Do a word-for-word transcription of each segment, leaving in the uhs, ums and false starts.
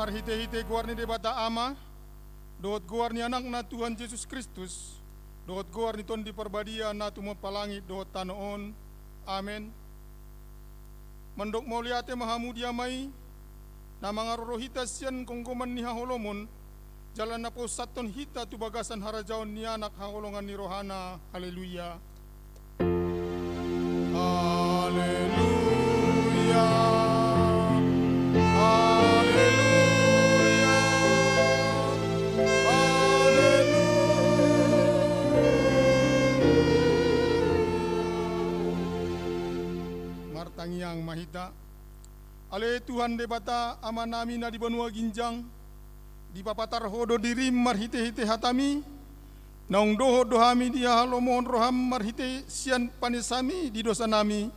Marhite-hite goar ni Debata Ama, dohot goar ni Anakna Tuhan Jesus Kristus, dohot goar ni Tondi Parbadia na tumompa langit dohot tano on. Amen. Mandok mauliate ma hamu di Ama i, na mangaroro hita sian gomgoman ni haholomon, jala na paushathon hita tu bagasan harajaon ni Anak haholongan ni rohana. Haleluya. Haleluya. Haleluya. Haleluya. Martangiang ma hita. Ale Tuhan Debata, Amanami na di banua ginjang, dipapatar Ho do dirim marhite-hite hataMi, naung dohot do hami dihalomohon rohaM marhite sian panesaMi di dosanami.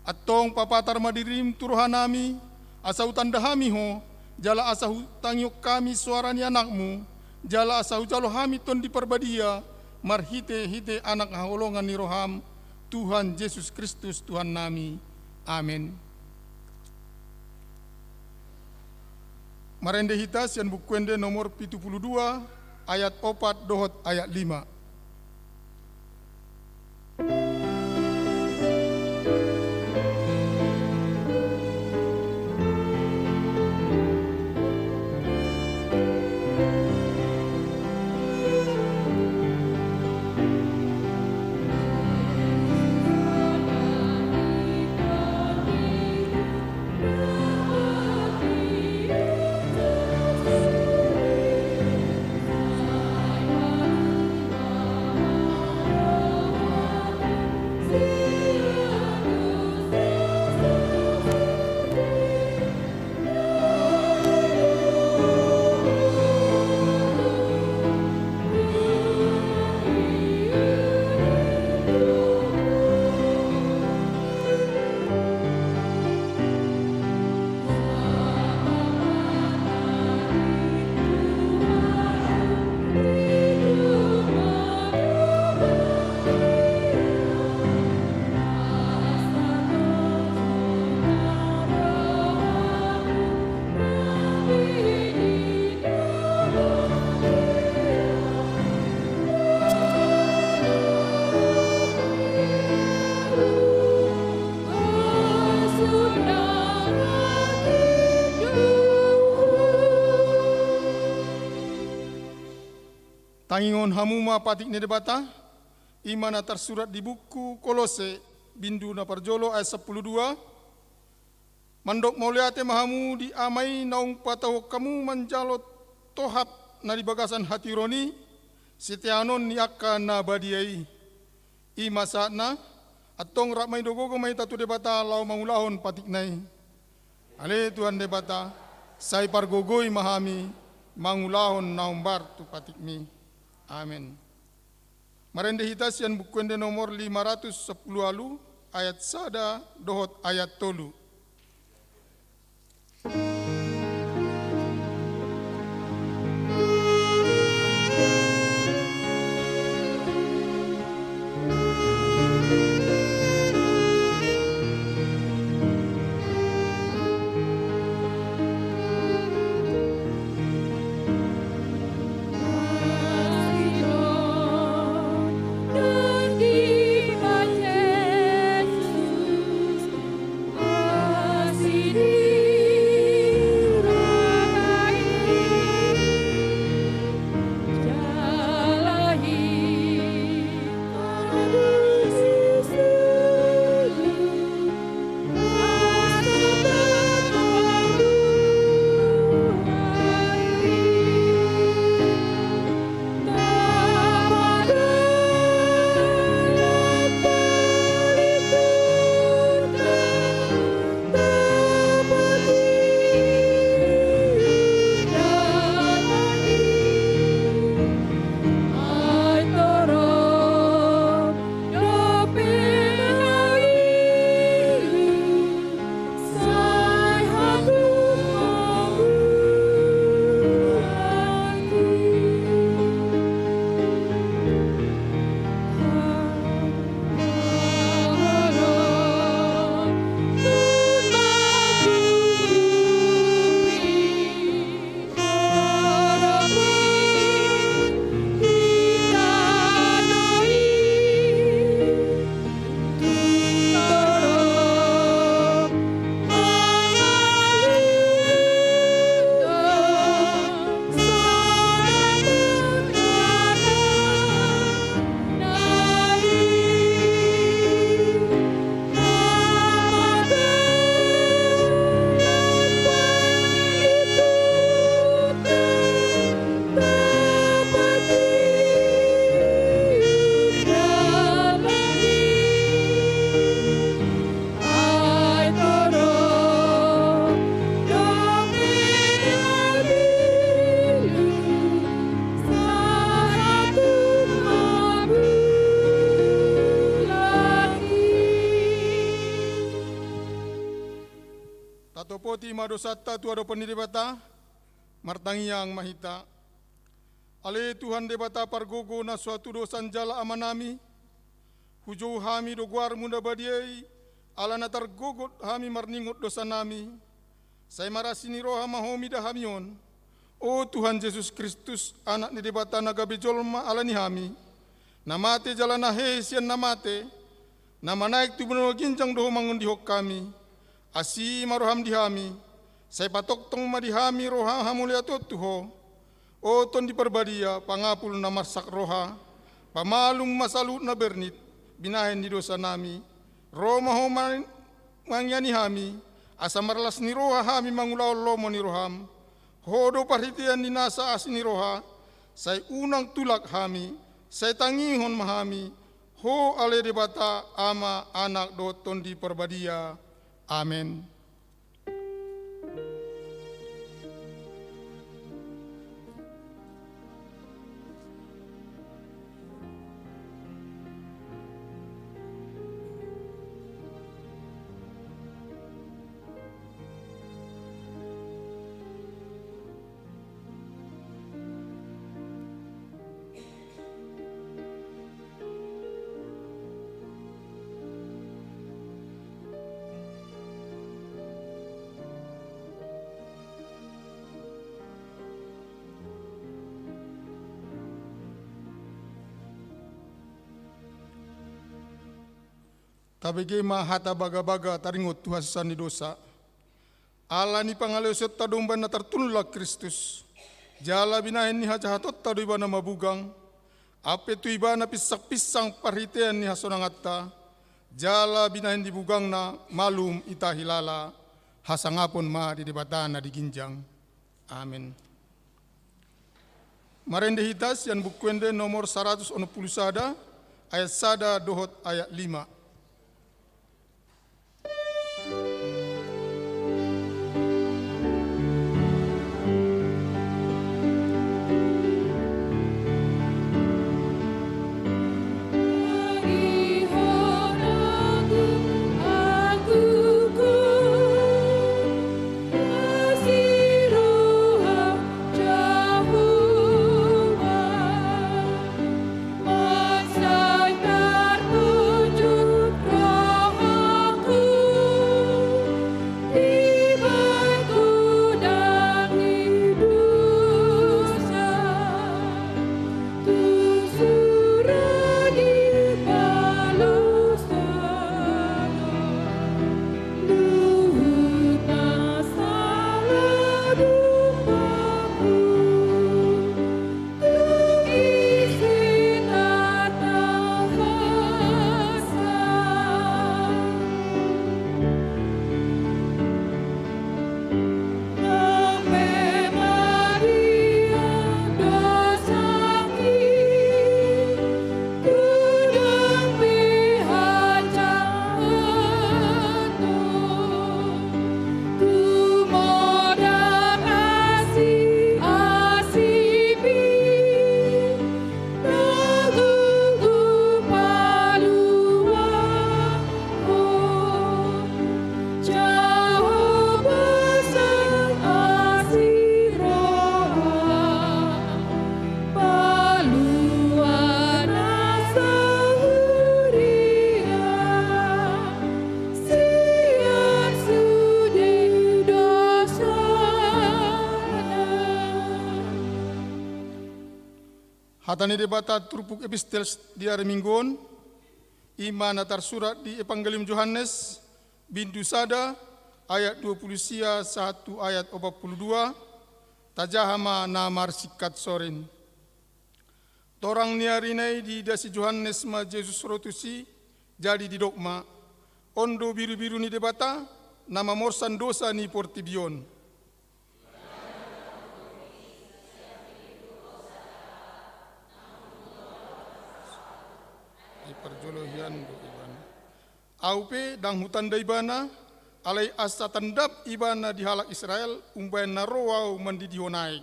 Antong papatar ma dirim tu rohanami, asa hutanda hami Ho, jala asa hutangihon hami soara ni AnakMu, jala asa hujalo hami Tondi Parbadia, marhite-hite Anak haholongan ni rohaM, Tuhan Jesus Kristus Tuhannami. Amen. Marende hita sian Buku Ende nomor pitu pulu dua, ayat opat dohot ayat lima. Tangihon hamu ma patik ni Debata, i ma na tarsurat di buku Kolose, bindu na parjolo ayat sampulu dua. Mandok mauliate ma hamu di Ama i naung patauhon hamu manjalo tohap na di bagasan hatiuron i, siteanon ni angka na badia i. I ma sahatna, antong rap ma i do gogo ma hita tu Debata laho mangulahon patikna i. Ale Tuhan Debata, sai pargogoi ma hami mangulahon na hombar tu patikmi. Amen. Marende hita sian Buku Ende nomor lima ratus sampulu ualu, ayat sada dohot ayat tolu. Atopoti ma dosanta tu adopan ni Debata. Martangiang ma hita. Ale Tuhan Debata pargogo na so hatudosan jala Amanami, hujou hami do goarMu na badia i, ala na targogot hami marningot dosanami. Sai marasi ni roha ma Ho mida hami on. O Tuhan Jesus Kristus, Anak ni Debata na gabe jolma ala ni hami, na mate jala na hehe sian na mate, na manaek tu banua ginjang do Ho mangondihon hami. Asi ma rohaM di hami, sai patongtong ma di hami roha hamauliateon tu Ho. O Tondi Parbadia, pangapul na marsak roha, pamalum ma saluhut na bernit, binahen ni dosanami. Ro ma Ho man-, mangiani hami, asa marlas ni roha hami mangulahon lomo ni rohaM. Ho do parhitean ni nasa asi ni roha, sai unang tulak hami, sai tangihon ma hami, Ho ale Debata, Ama, Anak dohot Tondi Parbadia. Amen. Tabege ma hata bagabaga taringot tu hasesaan ni dosa. Ala ni pangaleosionta do umbahen na tartulak Kristus, jala binahen ni hajahatonta do Ibana mabugang, ampe tu Ibana pinsangpinsang parhitean ni hasonanganta, jala binahen ni bugangna malum hita hilala. Hasangapon ma di Debata na di ginjang. Amen. Marende hita sian Buku Ende nomor saratus onom pulu sada, ayat sada dohot ayat lima. Hata ni Debata turpuk epistel di ari Minggu on, i ma na tarsurat di Evangelium Johannes, bindu sada, ayat dua pulu sia sahat tu ayat opat pulu dua, tajaha ma na marsingkat sorin. Torang ni arina i diida si Johannes ma Jesus ro tusi, jadi didok ma, on do birubiru ni Debata, na mamorsan dosa ni portibi on. Di parjolo hian do ibana. Ahu pe ndang hutanda ibana, alai asa tandap ibana di halak Israel, umbahen na ro ahu mandidihon aek.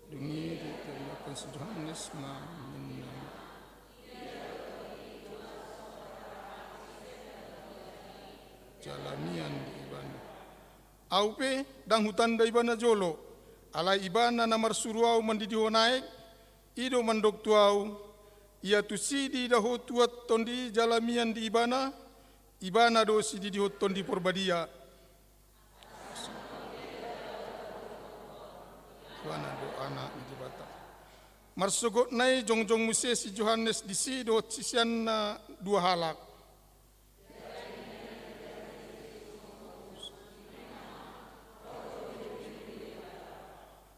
Dung i ditandapkon si Johannes ma ninna, jala mian do ibana. Ahu pe ndang hutanda ibana jolo, alai ibana na marsuru ahu mandidihon aek, i do mandok tu ahu: Ia tusi diida ho tuat tondi jala mian di ibana, ibana do sididihon Tondi Porbadia. Ibana do Anak ni Debata. Marsogotna i jongjong muse si Johannes disi dohot siseanna dua halak.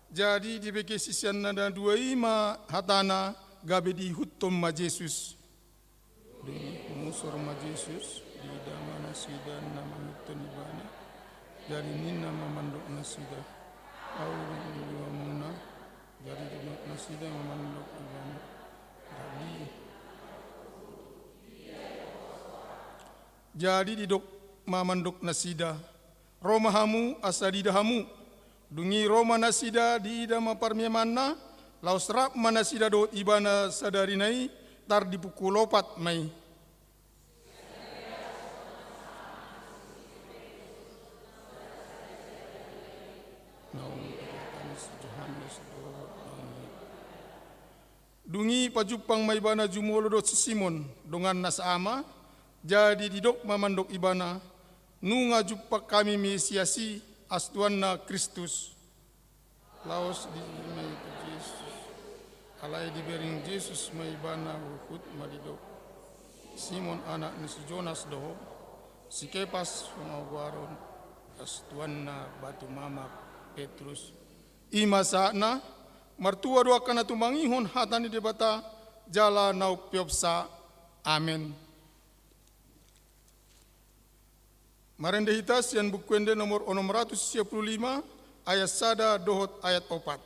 Jadi dibege siseanna na dua i ma hatana, gabe diihuthon ma Jesus. Dung mangusor ma Jesus, diida ma nasida na mangihuthon ibana. Jadi ninna ma mandok nasida: Ahu do hamuna. Jadi didok nasida ma mandok ibana: Jadi didok ma mandok nasida: Ro ma hamu asa diida hamu. Dung i ro ma nasida, diida ma parmiamanna, laos rap ma nasida dohot ibana sadarina i, tar di pukul opat ma i. Dung i pajumpang ma ibana jumolo dohot si Simon, donganna saama. Jadi didok ma mandok ibana: Nunga jumpang hami Mesias i, astuanna Kristus. Laos disi ma i tu Jesus. Alai dibereng Jesus ma ibana huhut ma didok: Simon, anak ni si Jonas do ho? Si Kepas hona hugoaron, astuanna batu mamak Petrus. I ma sahatna. Martua do angka na tumangihon hata ni Debata jala na umpeopsa. Amen. Marende hita sian Buku Ende nomor onom ratus sia pulu lima, ayat sada dohot ayat opat.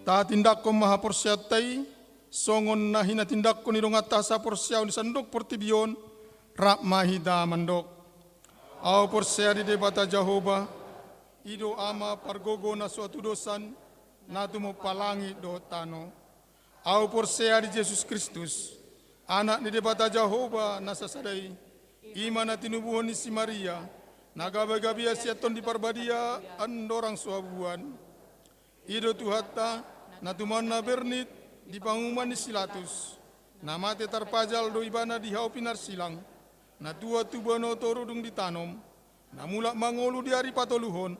Tahatindangkon ma haporseaonta i, songon na hinatindangkon ni donganta saporseaon di sandok portibi on, rap ma hita mandok: Ahu porsea di Debata Jahowa, i do Ama pargogo na so hatudosan, na tumompa langit dohot tano. Ahu porsea di Jesus Kristus, Anak ni Debata Jahowa na sasada i, i ma na tinubuhon ni si Maria, na gabe-gabean sian Tondi Parbadia andorang so habubuhan. I do Tuhanta, na tumaon na bernit di panguhuman ni si Latus, na mate tarpajal do ibana di hau pinarsilang, na tuat tu banua toru dung ditanom, na mulak mangolu di ari patoluhon,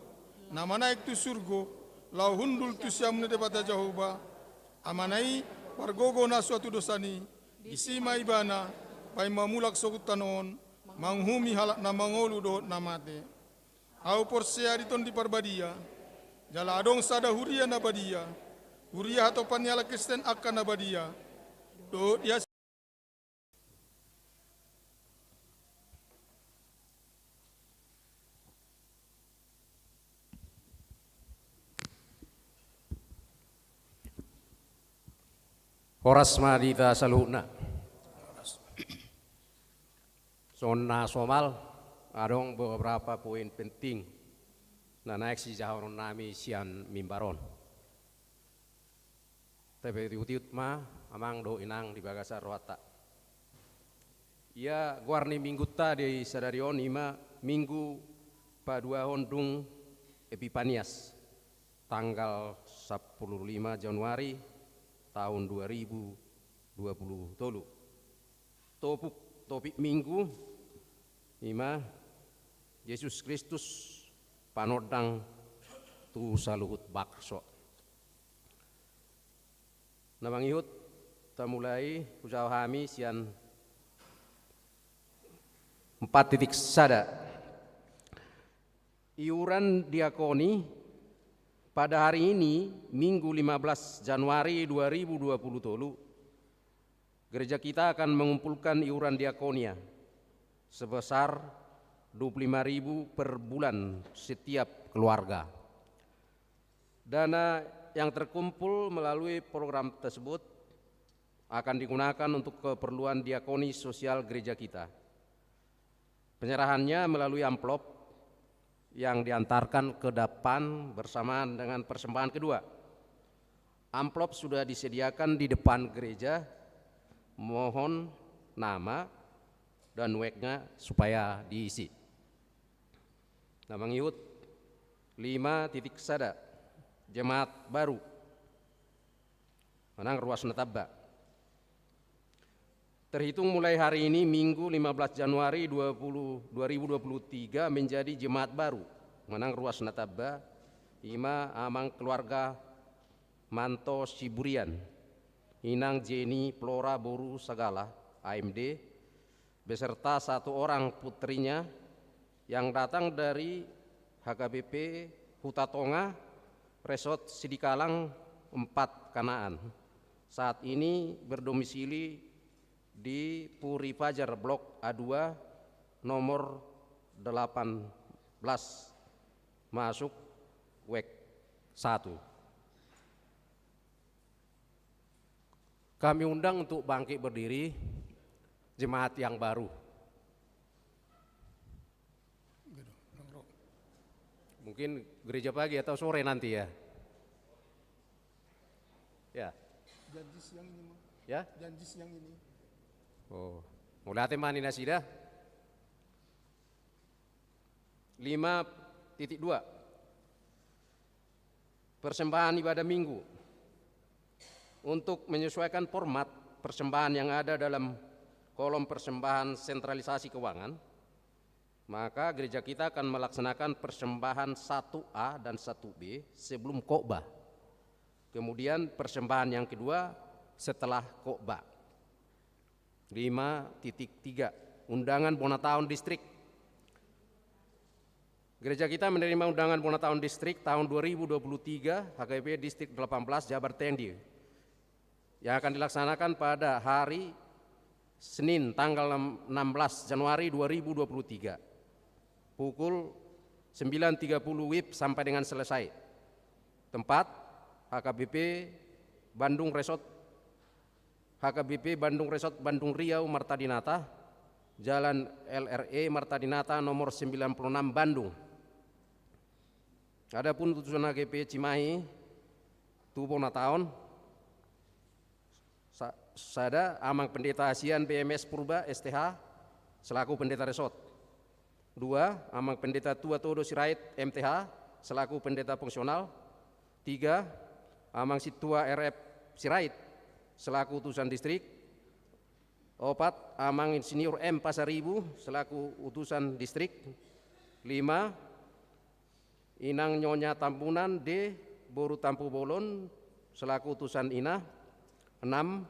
na manaek tu surgo, laho hundul tu siamun ni Debata Jahowa, Amana i, pargogo na so tudosan i, disi ma ibana, paima mulak sogot tano on, manguhumi halak na mangolu dohot na mate. Ahu porsea di Tondi Parbadia, jala adong sada huria na badia, huria hatopan ni halak Kristen angka na badia, dohot di Horas ma di hita saluhutna. Songon na somal, adong beberapa poin penting na naeng sijahaononnami sian mimbar on. Tapaihutihut ma amang dohot inang di bagasan rohanta. Ia goar ni minggunta di sadari on i ma Minggu paduahon dung Epipanias, tanggal sampulu lima Januari tahun dua ribu dua puluh tolu. Topuk, topik Minggu i ma Jesus Kristus panondang tu saluhut bangso. Na mangihut, tamulai hujaha hami sian empat titik sada. Iuran diakoni. Pada hari ini, Minggu lima belas Januari dua ribu dua puluh tolu, gereja kita akan mengumpulkan iuran diakonia sebesar dua puluh lima ribu per bulan setiap keluarga. Dana yang terkumpul melalui program tersebut akan digunakan untuk keperluan diakoni sosial gereja kita. Penyerahannya melalui amplop yang diantarkan ke depan bersamaan dengan persembahan kedua. Amplop sudah disediakan di depan gereja, mohon nama dan weknya supaya diisi. Na mangihut, lima titik sada, jemaat baru manang ruas na tamba. Terhitung mulai hari ini, Minggu lima belas Januari dua puluh, dua ribu dua puluh tiga, menjadi jemaat baru manang ruas na tamba, i ma amang keluarga Manto Siburian, inang Jenny Flora boru Sagala, A M D, beserta satu orang putrinya yang datang dari H K B P Huta Tonga, Resort Sidikalang empat Kanaan. Saat ini berdomisili di Puri Fajar Blok A dua, nomor delapan belas, masuk wek satu. Kami undang untuk bangkit berdiri jemaat yang baru. Mungkin gereja pagi atau sore nanti ya. Ya. Janji siang ini, Mang. Ya? Janji siang ini. Oh. Mauliate ma di nasida. Lima titik dua. Persembahan ibadah Minggu. Untuk menyesuaikan format persembahan yang ada dalam kolom persembahan sentralisasi keuangan, maka gereja kita akan melaksanakan persembahan satu A dan satu B sebelum khotbah. Kemudian persembahan yang kedua setelah khotbah. Lima titik tiga, undangan bona taon distrik. Gereja kita menerima undangan bona taon distrik tahun dua ribu dua puluh tiga, H K B P Distrik delapan belas Jabar Tendi, yang akan dilaksanakan pada hari Senin, tanggal enam belas Januari dua ribu dua puluh tiga, pukul sembilan tiga puluh W I B sampai dengan selesai. Tempat, H K B P Bandung Resort, H K B P Bandung Resort Bandung Riau Marta Dinata, Jalan L R E Marta Dinata nomor sembilan puluh enam, Bandung. Adapun utusan H K B P Cimahi, tu bona taon, Sada, Amang Pendeta Hasian B M S Purba, S T H, selaku pendeta resort. Dua, Amang Pendeta Tua Todo Sirait, M T H, selaku pendeta fungsional. Tiga, Amang Sintua R F Sirait, selaku utusan distrik. Opat, Amang Insinyur M Pasaribu, selaku utusan distrik. Lima, Inang Nyonya Tambunan D, boru Tampubolon, selaku utusan ina. Enam,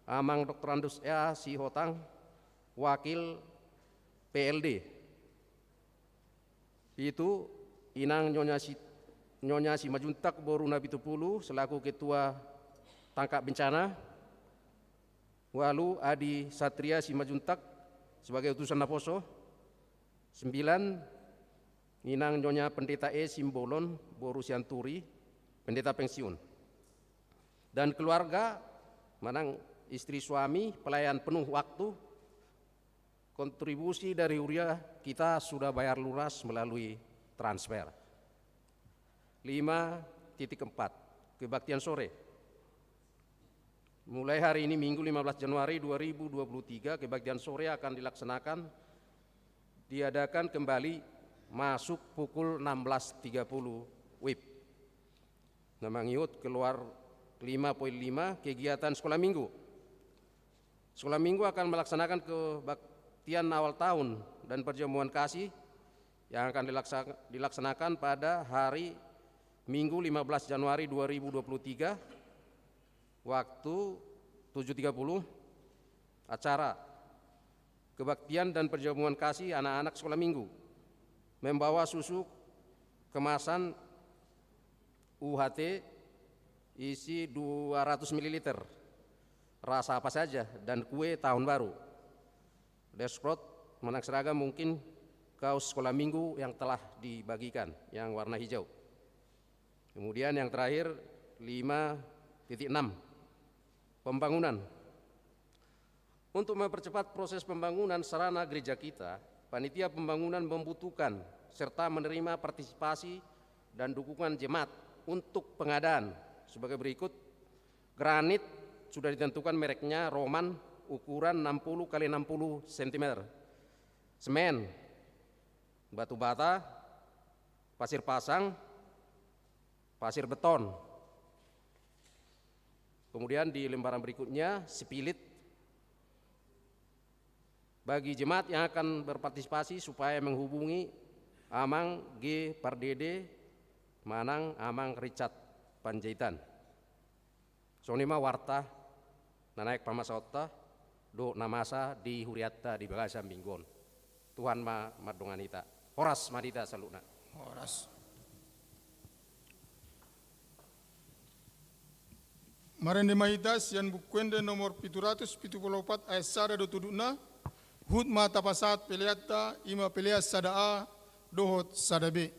Amang Doktorandus A Sihotang, wakil P L D. Pitu, Inang Nyonya Si-, Nyonya Simanjuntak, boru Napitupulu, selaku ketua tangkap bencana. Ualu, Adi Satria Simanjuntak sebagai utusan naposo. Sembilan, Inang Nyonya Pendeta E Simbolon, boru Sianturi, pendeta pensiun. Dan keluarga, manang istri suami, pelayan penuh waktu, kontribusi dari huria kita sudah bayar lunas melalui transfer. Lima titik empat, kebaktian sore. Mulai hari ini, Minggu, lima belas Januari dua ribu dua puluh tiga, kebaktian sore akan dilaksanakan, diadakan kembali masuk pukul enam belas tiga puluh W I B. Na mangihut keluar lima poin lima, kegiatan sekolah minggu. Sekolah minggu akan melaksanakan kebaktian awal tahun dan perjamuan kasih yang akan dilaksa-, dilaksanakan pada hari Minggu, lima belas Januari dua ribu dua puluh tiga, waktu tujuh tiga puluh. Acara kebaktian dan perjamuan kasih anak-anak sekolah minggu. Membawa susu kemasan U H T isi dua ratus mililiter, rasa apa saja, dan kue tahun baru. Dress code manang seragam, mungkin kaos sekolah minggu yang telah dibagikan, yang warna hijau. Kemudian yang terakhir, lima titik enam, pembangunan. Untuk mempercepat proses pembangunan sarana gereja kita, panitia pembangunan membutuhkan serta menerima partisipasi dan dukungan jemaat untuk pengadaan sebagai berikut. Granit sudah ditentukan mereknya, Roman, ukuran enam puluh kali enam puluh sentimeter. Semen, batu bata, pasir pasang, pasir beton. Kemudian di lembaran berikutnya, spilit. Bagi jemaat yang akan berpartisipasi, supaya menghubungi Amang G Pardede manang Amang Richard Panjaitan. Songon i ma warta na naeng pamasaonta dohot na masa di hurianta di bagasan minggu on. Tuhan ma mandongani hita. Horas ma di hita saluhutna. Horas. Marende ma hita sian Buku Ende nomor pitu ratus pitu pulu opat ayat sada do tudukna. Huhut ma tapasahat peleanta, i ma pelean sada A dohot sada B.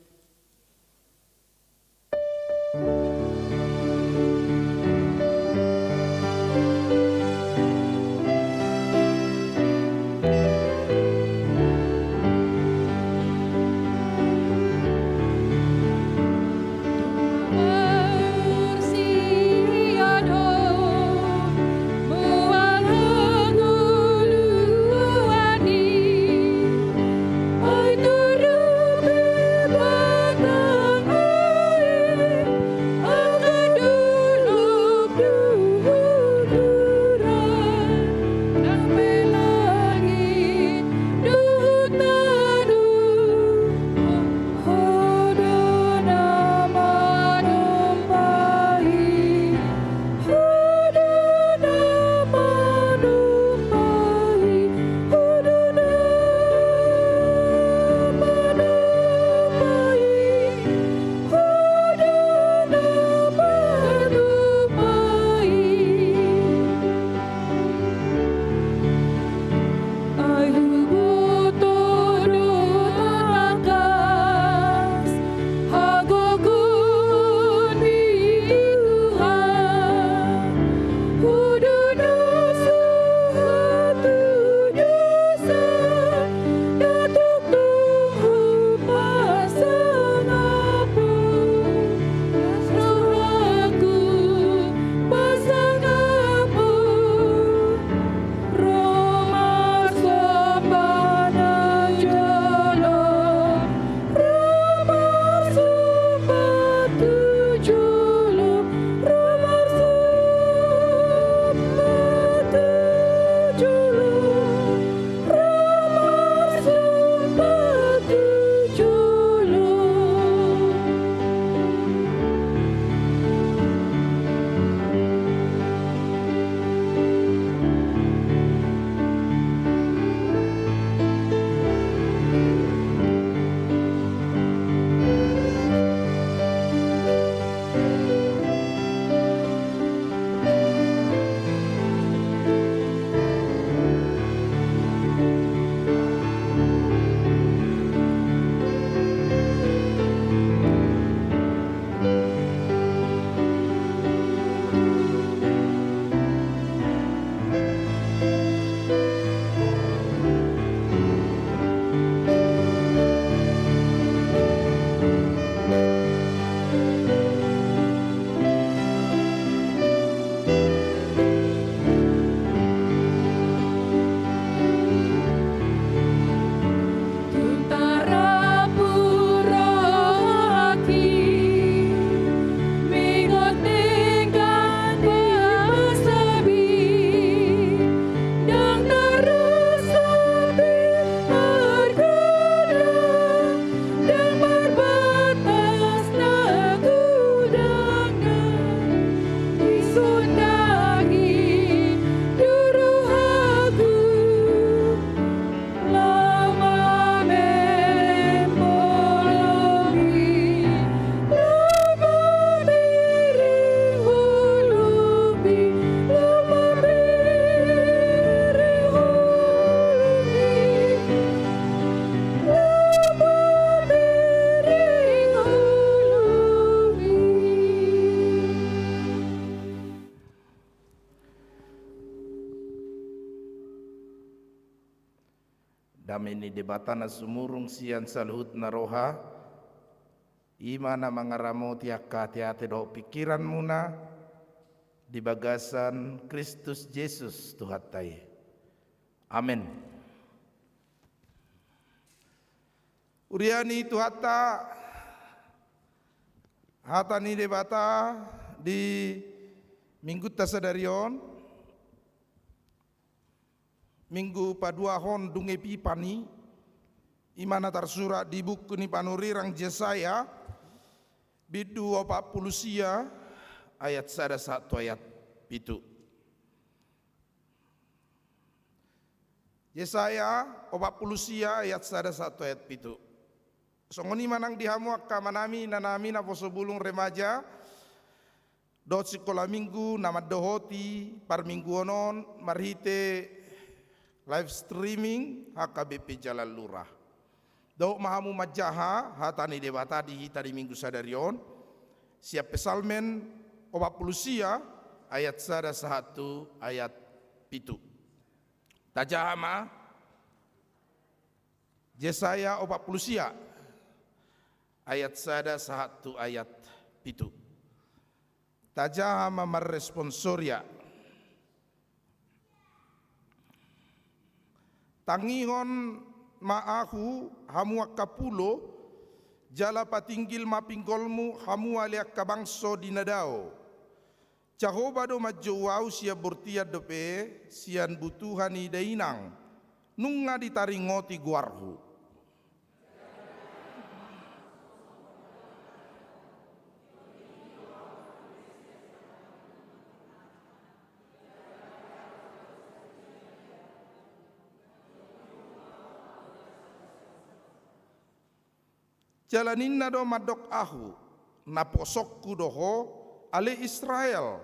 Dame ni Debata na sumurung sian saluhutna roha, i ma na mangaramoti angka ateate dohot pingkiranmuna di bagasan Kristus Jesus Tuhanta i. Amen. Huria ni Tuhanta, hata ni Debata di Minggunta sadari on, Minggu paduahon dung Epipani, i ma na tarsurat di buku ni panurirang Jesaya, bindu opat pulu sia, ayat sada sahat tu ayat pitu. Jesaya opat pulu sia ayat sada sahat tu ayat pitu. Songon i ma nang di hamu angka amanami, inanami, naposo bulung, remaja, dohot sikola minggu na mandohoti parmingguon on marhite live streaming H K B P Jalan Lurah. Dohot ma hamu manjaha hata ni Debata di hita di Minggu sadari on, sian Psalmen opat pulu sia ayat sada sahat tu ayat pitu. Tajaha ma, Jesaya opat pulu sia ayat sada sahat tu ayat pitu. Tajaha ma marresponsoriak. Tangihon ma ahu, hamu angka pulo, jala patinggil ma pinggolmu, hamu ale angka bangso di na dao. Jahowa do manjou ahu sian bortian dope, sian butuha ni dainang, nunga ditaringoti goarhu. Jala ninna do mandok ahu, naposongku do ho, ale Israel,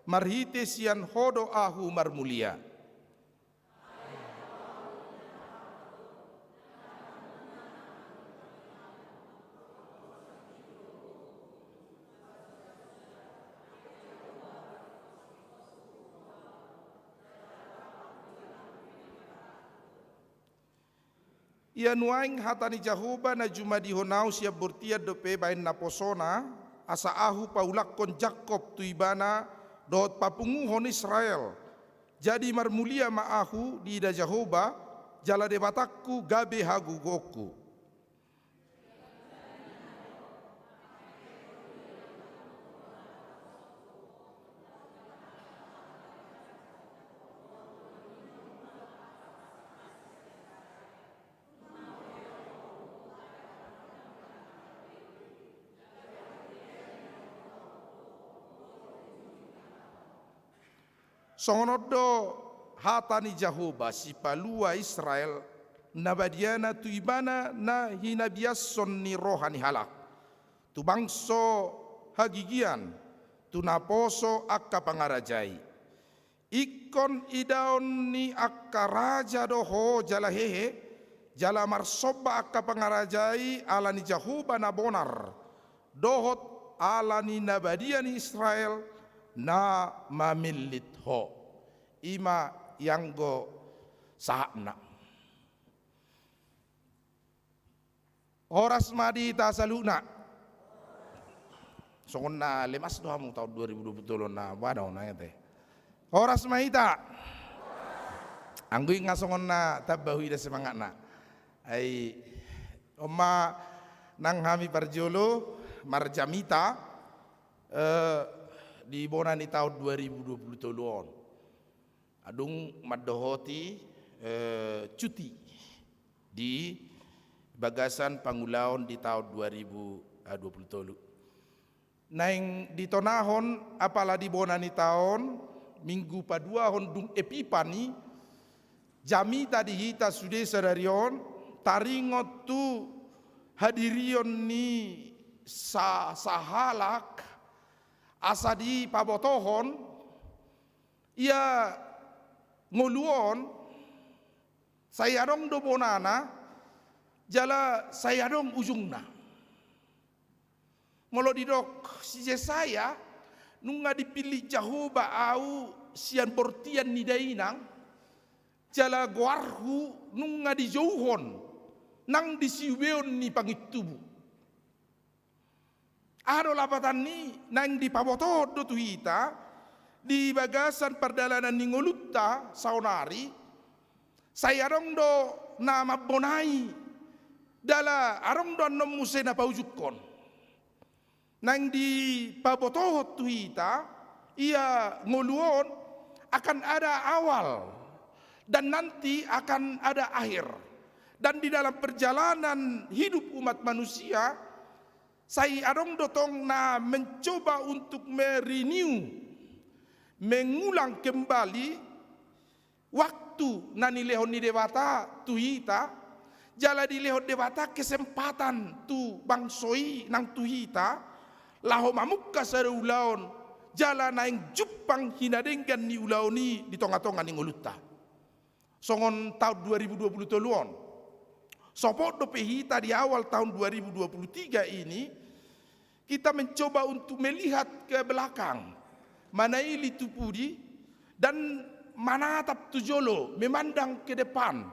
marhite sian ho do ahu marmulia. Ia nuaeng hata ni Jahowa na jumadihon ahu sian bortian dope baen naposona, asa ahu paulakkon Jakkob tu ibana dohot papunguhon Israel. Jadi marmulia ma ahu diida Jahowa, jala Debatangku gabe hagogoonku. Songon on do hata ni Jahowa, Sipalua Israel, na badiana tu ibana na hinabiashon ni roha ni halak, tu bangso hagigian, tu naposo angka pangarajai. Ingkon idaon ni angka raja do ho jala hehe, jala marsomba angka pangarajai ala ni Jahowa na bonar, dohot ala ni na badia ni Israel na mamillit ho. I ma ianggo sahatna. Horas ma di hita saluhutna. Songon na lemas do hamu taon dua ribu dua pulu tolu on, na boha do na ete. Horas ma hita. Anggo i nga songon na tamba huida semangatna. Ai on ma nang hami parjolo marjamita, eh, di bona ni taon dua ribu dua pulu tolu on. Adong mandohoti, eh, cuti di bagasan pangulaon di taon dua ribu dua pulu tolu. Naeng ditonahon apala di bona ni taon, Minggu paduahon dung Epipani, jamita di hita sude sadari on, taringot tu hadirion ni sa-, sahalak, asa dipabotohon, ia ngolu on, sai adong do bonana, jala sai adong ujungna. Molo didok si Jesaya, nunga dipillit Jahowa ahu sian bortian ni dainang, jala goarhu nunga dijouhon nang di siubeon ni pangintubu. Aha do lapatan ni naeng dipabotohon do tu hita di bagasan pardalanan ni ngolunta saonari, sai adong do na mambonai, jala adong do annon muse na paujungkon. Naeng dipabotohon tu hita, ia ngolu on akan ada awal dan nanti akan ada akhir. Dan di dalam perjalanan hidup umat manusia, sai adong do tong na mencoba untuk merenew, mengulang kembali waktu na nilehon ni Debata tu hita, jala dilehon Debata kesempatan tu bangso i nang tu hita, laho mamungka sada ulaon, jala naeng jumpang hinadenggan ni ulaon i di tonga-tonga ni ngolunta. Songon taon dua ribu dua puluh tolu on. Sopot dope hita di awal tahun dua ribu dua puluh tiga ini, kita mencoba untuk melihat ke belakang, manaili tu pudi, dan manatap tu jolo, memandang ke depan.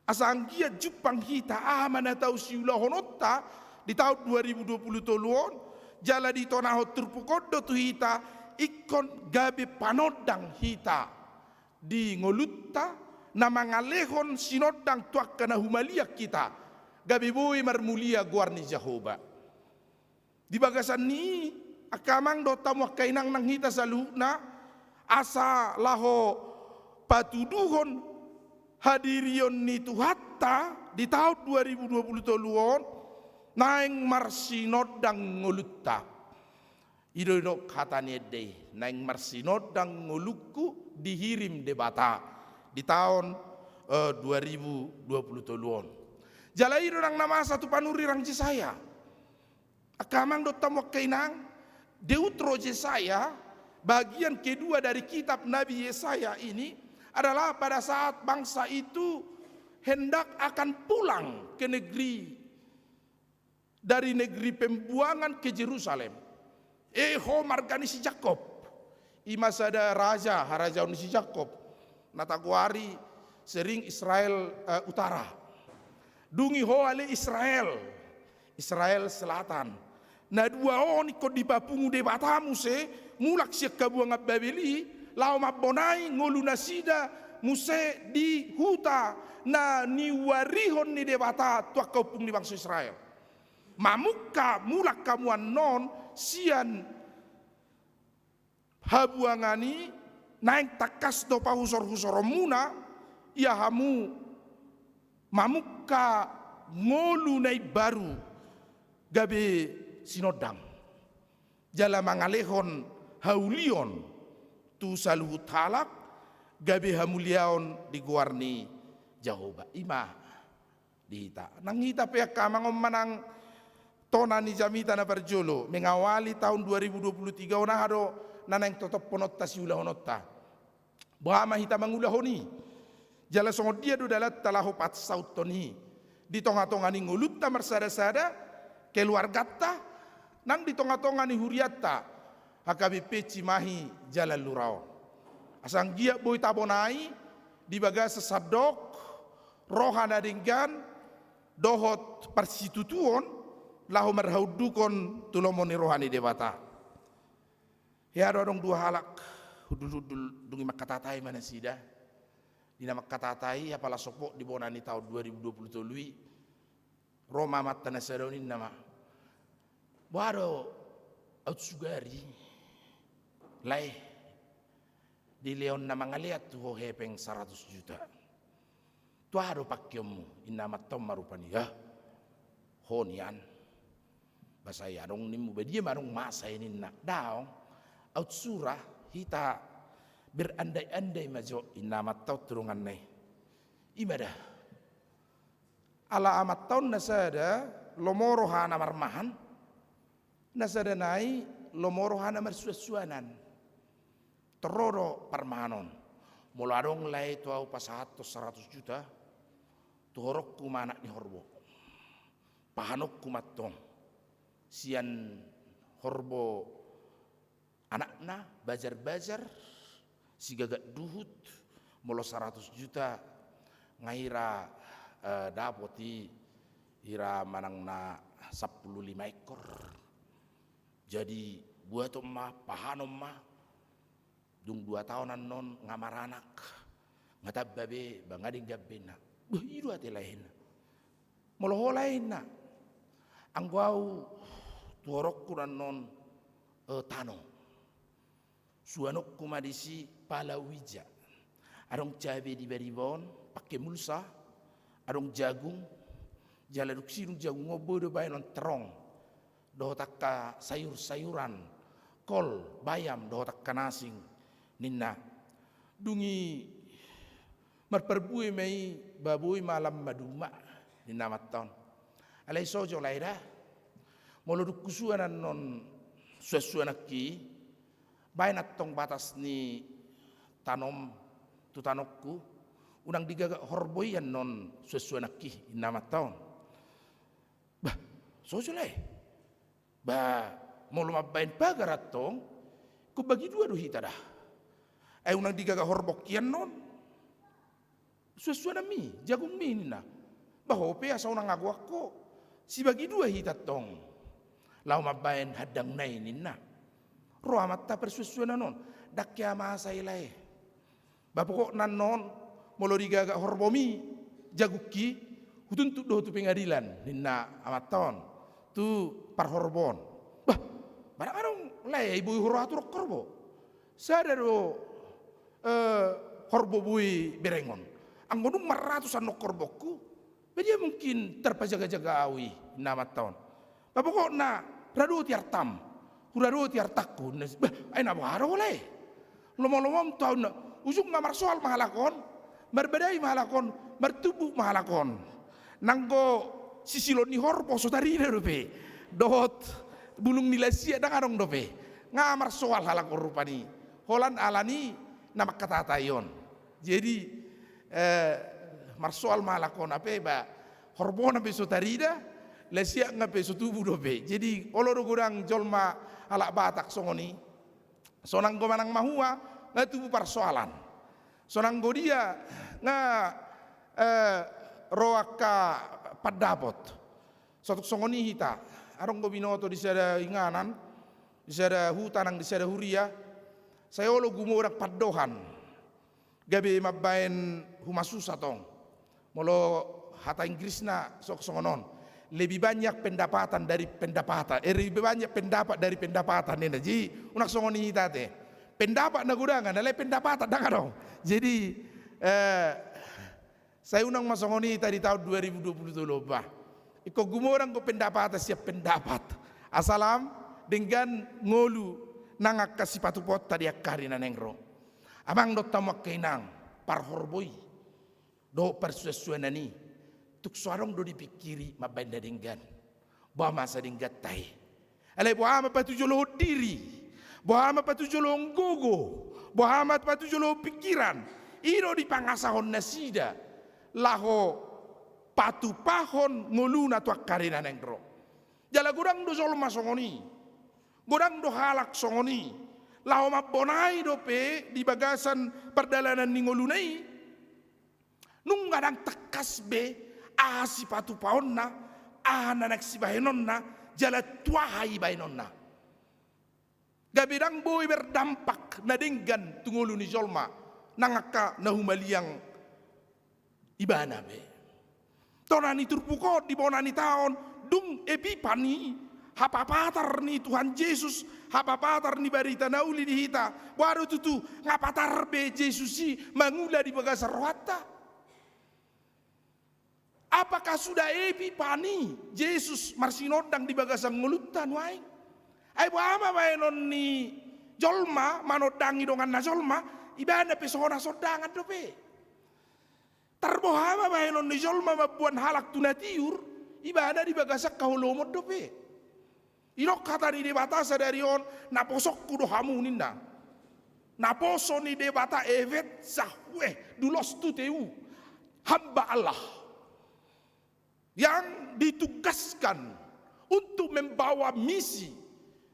Asa anggiat jumpang hita aha ma na tau siulahononta di taon dua ribu dua puluh tolu on, jala ditonahon turpuk on do tu hita, ingkon gabe panondang hita di ngolunta, na mangalehon sinondang tu angka na humaliang hita, gabe boi marmulia goar ni Jahowa. Di bagasan ni i, angka amang dohot hamu angka inang nang hita saluhutna, asa laho patuduhon hadirion ni Tuhanta di taon dua ribu dua puluh tolu on, naeng marsinondang ngolunta. I do didok hata ni ende i, naeng marsinondang ngolungku dihirim Debata di taon, eh, dua ribu dua puluh tolu on. Jala i do nang na masa tu panurirang Jesaya. Angka amang dohot hamu angka inang, Deutro Jesaya, bagian kedua dari kitab Nabi Yesaya ini adalah pada saat bangsa itu hendak akan pulang ke negeri, dari negeri pembuangan ke Jerusalem. E ho marga ni si Jakob. I ma sada raja, harajaon ni si Jakob. Na tagoari sering Israel, eh, Utara. Dung i ho ale Israel. Israel Selatan. Na dua on ingkon dipapungu Debata muse, mulak sian habuangan Babel i, laho mambonai ngolu nasida muse di huta na niuarihon ni Debata tu angka ompung ni bangso Israel. Mamungka mulak hamu annon sian habuangan i, naeng tangkas do pahusorhusoronmuna, ia hamu mamungka ngolu na imbaru gabe sinondang. Jala mangalehon haulion tu saluhut halak, gabe hamuliaon di goar ni Jahowa. I ma di hita. Nang hita pe angka amang on manang tona ni jamita na parjolo, mengawali tahun dua ribu dua puluh tiga on, aha do na naeng totopkononta siulahononta. Boha ma hita mangulahon i. Jala songon dia do dalanta laho pansauthon i. Di tonga-tonga ni ngolunta marsadasada, keluarganta, nang di tonga-tonga ni hurianta, H K B P Cimahi Jalan Lura on. Asa anggiat boi tabonai, di bagasan sandok, roha na denggan, dohot parsitutuon, laho marhaundukhon tu lomo ni roha ni Debata. Hea do adong dua halak, hundulhundul dung i mangkatatai ma nasida. Di na mangkatatai, apala sopot di bona ni taon dua ribu dua puluh tolu i, ro ma amanta na sada on ninna ma. Boha do aut sugari. Lae. Dilehon na mangalean tu ho hepeng saratus juta. Tu aha do pangkeonmu, ninna amanta on ma rupani. Hah? Ho nian. Boasa i adong nimmu, ba dia ma adong masa i ninna. Daong. Aut sura hita berandai-andai ma jo, ninna amanta on tu donganna i. I ma da. Ala amanta on na sada lomo rohana marmahan, na sada nai lomo rohana marsuansuanan. Torro do parmahan on. Molo adong lae tu ahu pasahathon saratus juta, tuhoronku ma anak ni horbo. Pahanonku ma antong sian horbo anakna, bajar-bajar, sigagat duhut, Molo saratus juta nga hira, eh, dapot i, hira manang na sampulu lima ekor. Jadi buaton ma, pahanon ma. Dung dua taon annon nga maranak, nga tamba be, ba nga denggan be inna. Bah, i do ate lae inna. Molo ho lae inna, anggo au tuhoronku annon, eh, tano. Suanonku ma disi palawija. Adong cabe di bariba on, pake mulsa, adong jagung, jala dung sidung jagung on boi do baenon terong dohot angka sayur-sayuran, kol, bayam dohot angka na asing, ninna. Dung i marparbue ma i, ba boi ma lam maduma, ninna amanta on. Alai so jo lae da. Molo dung husuan annon suansuananki, baen antong batas ni tanom tu tanonku, unang digagak horbo i annon suansuananki, ninna amanta on. Bah, so jo lae. Ba molo mambaen pagar antong, ingkon bagi dua do hita da. Ai unang digagak horbongki annon suansuananmi, jagungmi, ninna. Ba ho pe asa unang agoan ho, sibagi dua hita antong laho mambaen handangna i, ninna. Ro amanta parsuansuanan on. Ndang hea masa i lae. Ba pokokna annon, molo digagak horbomi jagungki, hutuntut do ho tu pengadilan, ninna amanta on, tu parhorbo on. Bah, ba ndang adong lae, ai boi huroha tu horbo. Sada do, eh, horbo boi berengon. Anggo dung marratus annon horbongku, ba dia mungkin tarpajagajagau i, ninna amanta on. Ba pokokna, radoti artam, huradoti artangku, ninna. Bah, ai na boha do ho lae? Lomolomom tu au, ninna. Ujungna marsoal ma halak on, marbadai ma halak on, martumbuk ma halak on. Nanggo sisilon ni horbo so tarida dope, dohot bulung ni lasiak ndang adong dope. Nga marsoal halak on rupani, holan alani na mangkatatai on. Jadi, eh, marsoal ma halak on, hape ba horbona pe so tarida, lasiakna pe so tubu dope. Jadi olo do godang jolma halak Batak songon i. So nanggo manang mahua, nga tubu parsoalan. So nanggo dia, nga, eh, ro angka pandapot. So tung songon i hita, adong do binoto di sada inganan, di sada huta nang di sada huria, sai olo gumodang pandohan. Gabe mambaen humasusa tong. Molo hata Inggrisna so songon on. Lebih banyak pendapatan dari pendapatan. Eh, lebih banyak pendapat dari pendapatan, ninna. Jadi unang songon i hita ate. Pendapat na godangan, alai pendapatan ndang adong. Jadi, eh, sai unang ma songon i hita di taon dua ribu dua puluh tolu on, bah. Ingkon gumodang do pendapatan sian pendapat. Asa lam denggan ngolu nang angka sipatupaonta di angka ari na naeng ro. Amang dohot hamu angka inang, parhorbo i dohot parsuansuanan i, tung so adong do dipingkiri mambaen na denggan. Boha ma asa dengganta i? Alai boha ma patujolohon diri, boha ma patujolohon gogo, boha ma patujolohon pingkiran? I do dipangasahon nasida laho patupahon ngoluna tu angka ari na naeng ro. Jala godang do jolma songon i, godang do halak songon i, laho mambonai dope di bagasan pardalanan ni ngoluna i. Nunga ndang tangkas be aha sipatupaonna, aha na naeng sibahenonna, jala tu aha i bahenonna. Gabe ndang boi berdampak na denggan tu ngolu ni jolma, nang angka na humaliang ibana be. Tona ni turpuk on di bona ni taon, dung Epipani, hapapatar ni Tuhan Jesus, hapapatar ni barita na uli di hita. Boha do tutu, nga patar be Jesus i mangula di bagasan rohanta? Apakah sudah Epipani Jesus marsinondang di bagasan ngolunta nuaeng? Ai boha ma bahenon ni jolma manondangi donganna jolma, ibana pe songon na sondangan dope. Tarboha ma bahenon ni jolma mamboan halak tu na tiur, ibana di bagasan haholomon dope. Didok hata ni Debata sadari on, naposonku do hamu ninna. Naposo ni Debata, evet, Yahweh, doulos tu theou, hamba Allah, yang ditugaskan untuk membawa misi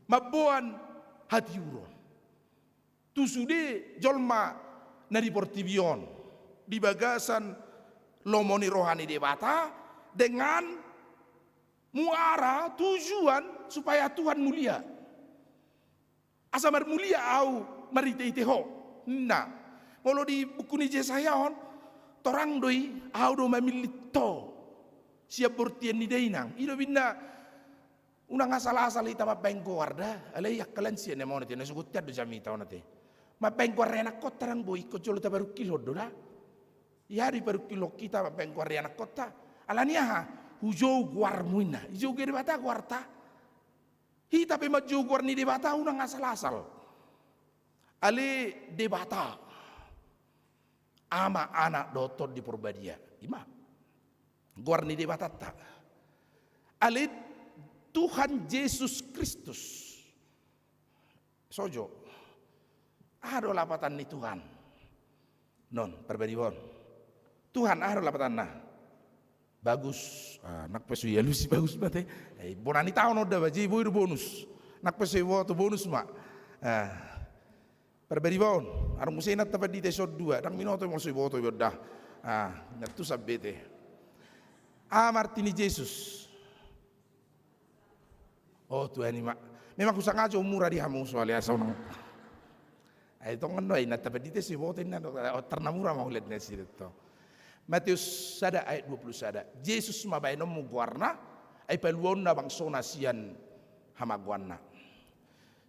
mamboan hatiuron tu sude jolma na di portibi on. di bagasan lomo ni roha ni Debata dengan muara tujuan supaya Tuhan mulia. Asa marmulia au marhite-hite ho. Nah, molo di buku ni Jesaya on, torang do i, au do mamillit ho sian bortian ni dainang. I do umbahen na unang asal-asal hita mambahen goar da, alai angka lansia na mauliate, na sogot i do jamita on ate. Mambahen goar ni anakkonta ndang boi, ingkon jolo taparungkilhon do da. Ia diparungkilhon hita mambahen goar ni anakkonta. Alani aha? Hujou goarmu inna. Dijou Debata goarta. Hita pe manjou goar ni Debata unang asal-asal. Ale Debata, Ama, Anak dohot Tondi Porbadia. Ima goar ni Debatanta. Ale Tuhan Jesus Kristus. Sojo. Aha do lapatan ni Tuhan? Non, parbadibaon. Tuhan, aha do lapatanna? Bagus. Ah, nang pe so ialusi bagus ma ate. Eh, bona ni taon on da ba, jadi boi do bonus. Nang pe so iboto bonus ma. Ah. Parbadibaon. Adong muse inanta pandita i son dua. Ndang binoto molo so iboto iba on da. Ah, nang tu sambete. Aha ma arti ni Jesus? Oh, Tuhan i ma. Memang husangajo mura di hamu soalnya asa unang. Ai tongon do inanta pandita i so iboto inna do, oh, tarna mura ma huliat nasida to. Matius sada ayat dua puluh sada. Jesus ma baenonmu goarna, ai paluaonna bangsona sian hamagoanna.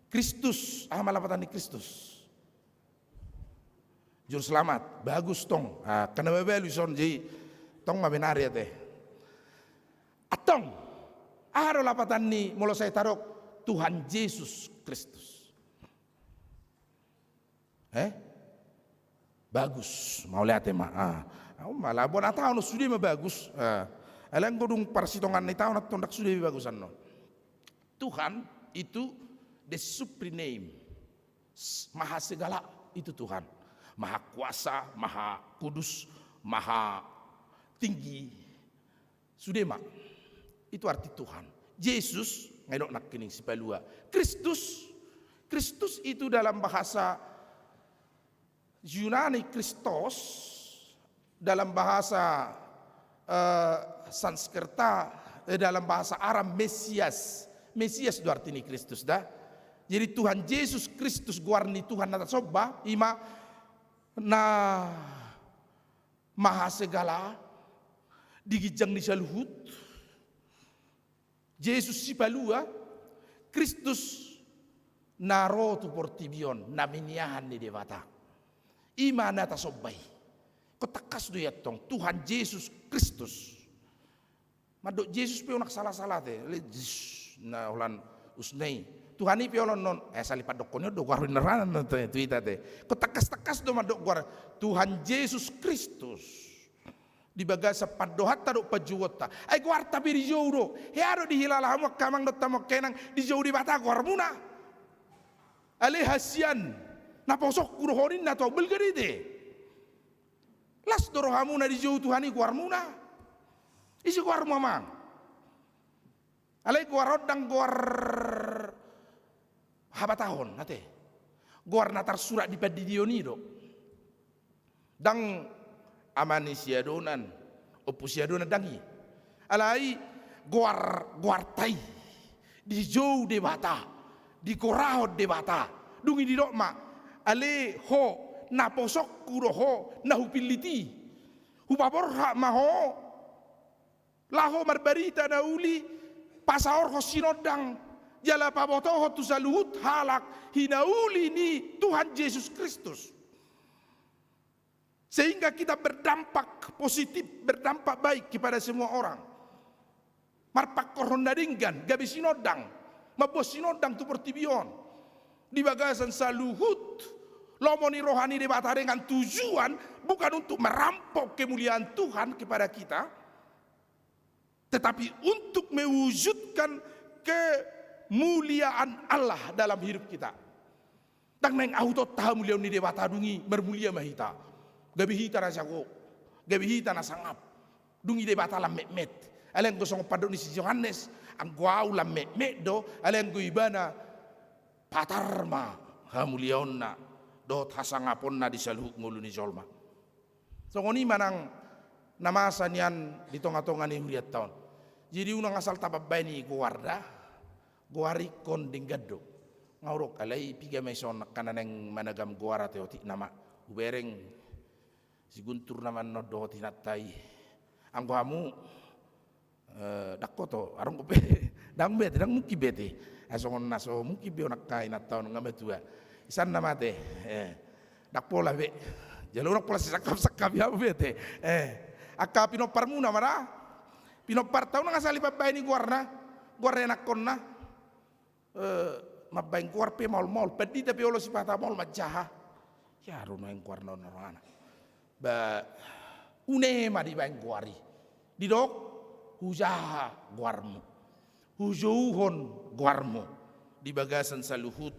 Kristus, aha ma lapatan ni Kristus? Juru Selamat, bagus tong. Ah, angka na mabalu i son, jadi tong ma benari ate. Antong, aha do lapatan ni molo sai tadok Tuhan Jesus Kristus? Eh? Bagus, mauliate ma. Ah, au ma, labuan ataon on sude ma bagus. Ah, alai anggo dung parsitongan ni taon antong ndang sude be bagus annon. Tuhan itu the supreme name. S-, maha segala itu Tuhan. Maha kuasa, maha kudus, maha tinggi. Sude ma. Itu arti Tuhan. Jesus, nga i dok nangkining sipalua. Kristus, Kristus itu dalam bahasa Yunani Christos, dalam bahasa, eh, Sanskerta, eh, dalam bahasa Aram Mesias. Mesias do arti ni Kristus da. Jadi Tuhan Jesus Kristus goar ni Tuhan na tasomba, ima na maha segala, di ginjang ni saluhut. Jesus sipalua, Kristus na ro tu portibi on, na miniahan ni Debata. Ima na tasomba i. Ingkon tangkas do i antong, Tuhan Jesus Kristus. Mandok Jesus pe unang sala-sala ate. Le, Jesus, na holan usna i. Tuhan i pe olo non, eh, sali pandokkon i on do goar ni rohana tu hita ate. Ingkon tangkas-tangkas do mandok goar Tuhan Jesus Kristus. Di bagasan pandohanta dohot panjouonta. Ai goarta pe dijou do. Hea do dihilala hamu angka amang dohot hamu angka inang, dijou Debata goarmuna. Ale hasian, naposongku do ho ninna tu au, balga do i ate. Las do rohamuna dijou Tuhan i goarmuna. Ise goarmu amang? Alai goar on ndang goar habatahon ate. Goar na tarsurat di pandidion i do. Ndang ama ni si adonan, ompu si adonan, ndang i. Alai goar, goarta i dijou Debata, digorahon Debata. Dung i didok ma, ale ho, naposongku do ho na hupillit i. Hupaborhat ma ho laho marbarita na uli, pasaorhon sinondang jala pabotohon tu saluhut halak hinauli ni Tuhan Jesus Kristus. Sehingga kita berdampak positif, berdampak baik kepada semua orang. Marpangkorhon na denggan, gabe sinondang, mamboan sinondang tu portibi on. Di bagasan saluhut lomo ni roha ni Debata dengan tujuan bukan untuk merampok kemuliaan Tuhan kepada kita, tetapi untuk mewujudkan kemuliaan Allah dalam hidup kita. Ndang naeng ahu tonta hamuliaon ni Debata dung i marmulia ma hita. Gabe hita na jago, gabe hita na sangap. Dung i Debata lam metmet. Alai anggo songon pandok ni si Johannes, anggo ahu lam metmet do, alai anggo ibana patar ma hamuliaonna dohot hasangaponna di saluhut ngolu ni jolma. Songon i ma nang na masa nian di tonga-tonga ni hurianta on. Jadi unang asal tapambaen i goar da, goar ingkon denggan do. Nga hudok alai piga ma ison angka na naeng managam goar ate otik nama. Hubereng si Guntur nama annon dohot inanta i. Anggo hamu, eh, ndang hoto, adong be, ndang be ate, ndang mungkin be ate. Ai songon na so mungkin be on angka inanta on nga matua. Isan nama ate, eh, ndang pola be. Jala unang pola sisangkap-sangkapi hamu be ate. Eh, angka pinomparmuna ma da. Pinomparta unang asal dipambaen i goarna, goar ianakhonna. Eh, mambaen goar pe maol-maol, pandita pe olo sipata maol manjaha. Ia do nuaeng goarna on rohana. Ba, une ma dibaen goar i. Didok, hujaha goarmu. Hujouhon goarmu. Di bagasan saluhut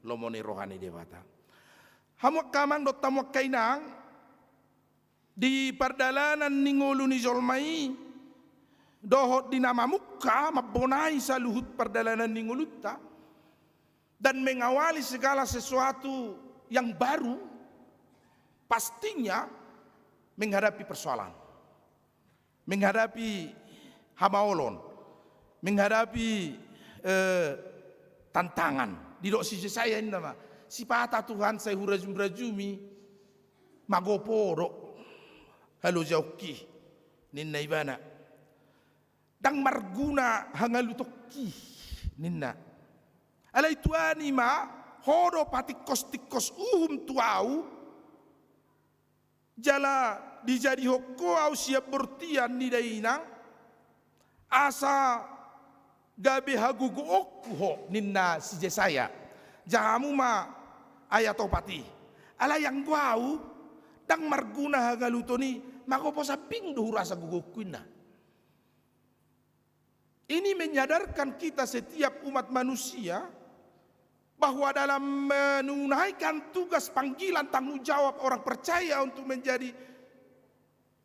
lomo ni roha ni Debata. Hamu angka amang dohot hamu angka inang, di pardalanan ni ngolu ni jolma i, dohot di na mamungka, mambonai saluhut pardalanan ni ngolunta, dan mengawali segala sesuatu yang baru, pastinya menghadapi persoalan, menghadapi hamaolon, menghadapi, eh, tantangan. Didok si Jesaya ninna ma, sipata Tuhan sai hurajum-rajumi, mago po do halojaonki, ninna ibana. Ndang marguna hangalutonki, ninna. Alai tuani ma, ho do patingkos-tingkos uhum tu ahu, jala dijadihon ho ahu sian bortian ni dainang, asa gabe hagogoonku ho, ninna si Jesaya. Jaha hamu ma ayat opat i. Alai anggo ahu, ndang marguna hangaluton i, mago po sambing do hurasa gogoonku, ninna. Ini menyadarkan kita setiap umat manusia bahwa dalam menunaikan tugas panggilan tanggung jawab orang percaya untuk menjadi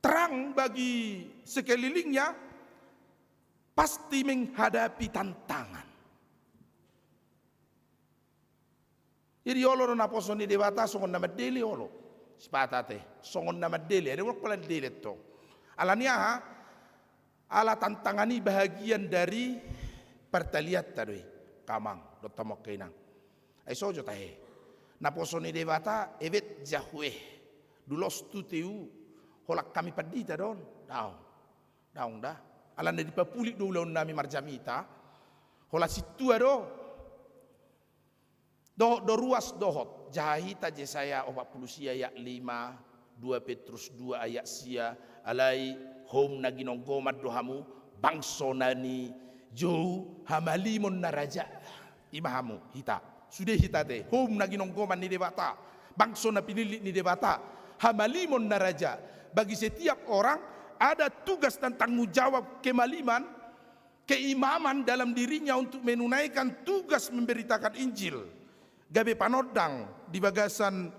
terang bagi sekelilingnya, pasti menghadapi tantangan. Jadi olo do naposo ni Debata songon na mandele olo. Sipata ate, songon na mandele, adong pola mandele tong. Ala ni aha? Ala tantangan i bahagian dari partalianta do i, angka amang dohot hamu angka inang. Ai so jo tahe. Naposo ni Debata, ebet Jahwe, dulos tu T U, holan hami pandita do on. Daong. Daong da. Alana dipapulik do ulaonnami marjamita. Holan sintua do. Dohot do ruas dohot, jaha hita Jesaya opat pulu sia ayat lima, dua Petrus dua ayat sia, alai houm na ginonggoman do hamu, bangso na nijou, hamalimon na raja. I ma hamu, hita. Sude hita ate, houm na ginonggoman ni Debata, bangso na pinillit ni Debata, hamalimon na raja. Bagi setiap orang ada tugas dan tanggung jawab kemaliman, keimaman dalam dirinya untuk menunaikan tugas memberitakan Injil, gabe panondang di bagasan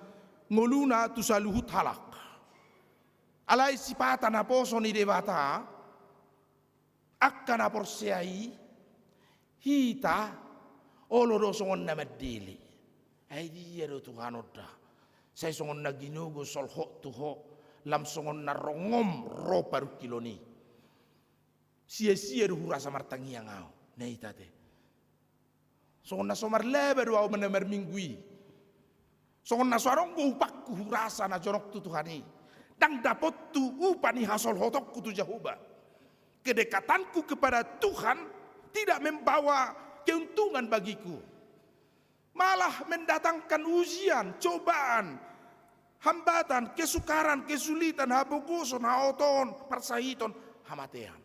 ngoluna tu saluhut halak. Alai sipata naposo ni Debata, angka na porsea i, hita, olo do songon na mandele. Ai dia do Tuhan on da. Sai songon na ginogo solhot tu ho, lam songon na rongom ro parungkilon i. Sia-sia do hurasa martangiang ahu, ninna hita ate. Songon na so marlaba do ahu na marminggu i. Songon na so adong do upahku hurasa na jonok tu Tuhan i. Ndang dapothu upah ni hasolhotonku tu Jahowa. Kedekatanku kepada Tuhan tidak membawa keuntungan bagiku. Malah mendatangkan ujian, cobaan, hambatan, kesukaran, kesulitan, hapogoson, haotoon, parsahiton, hamatean.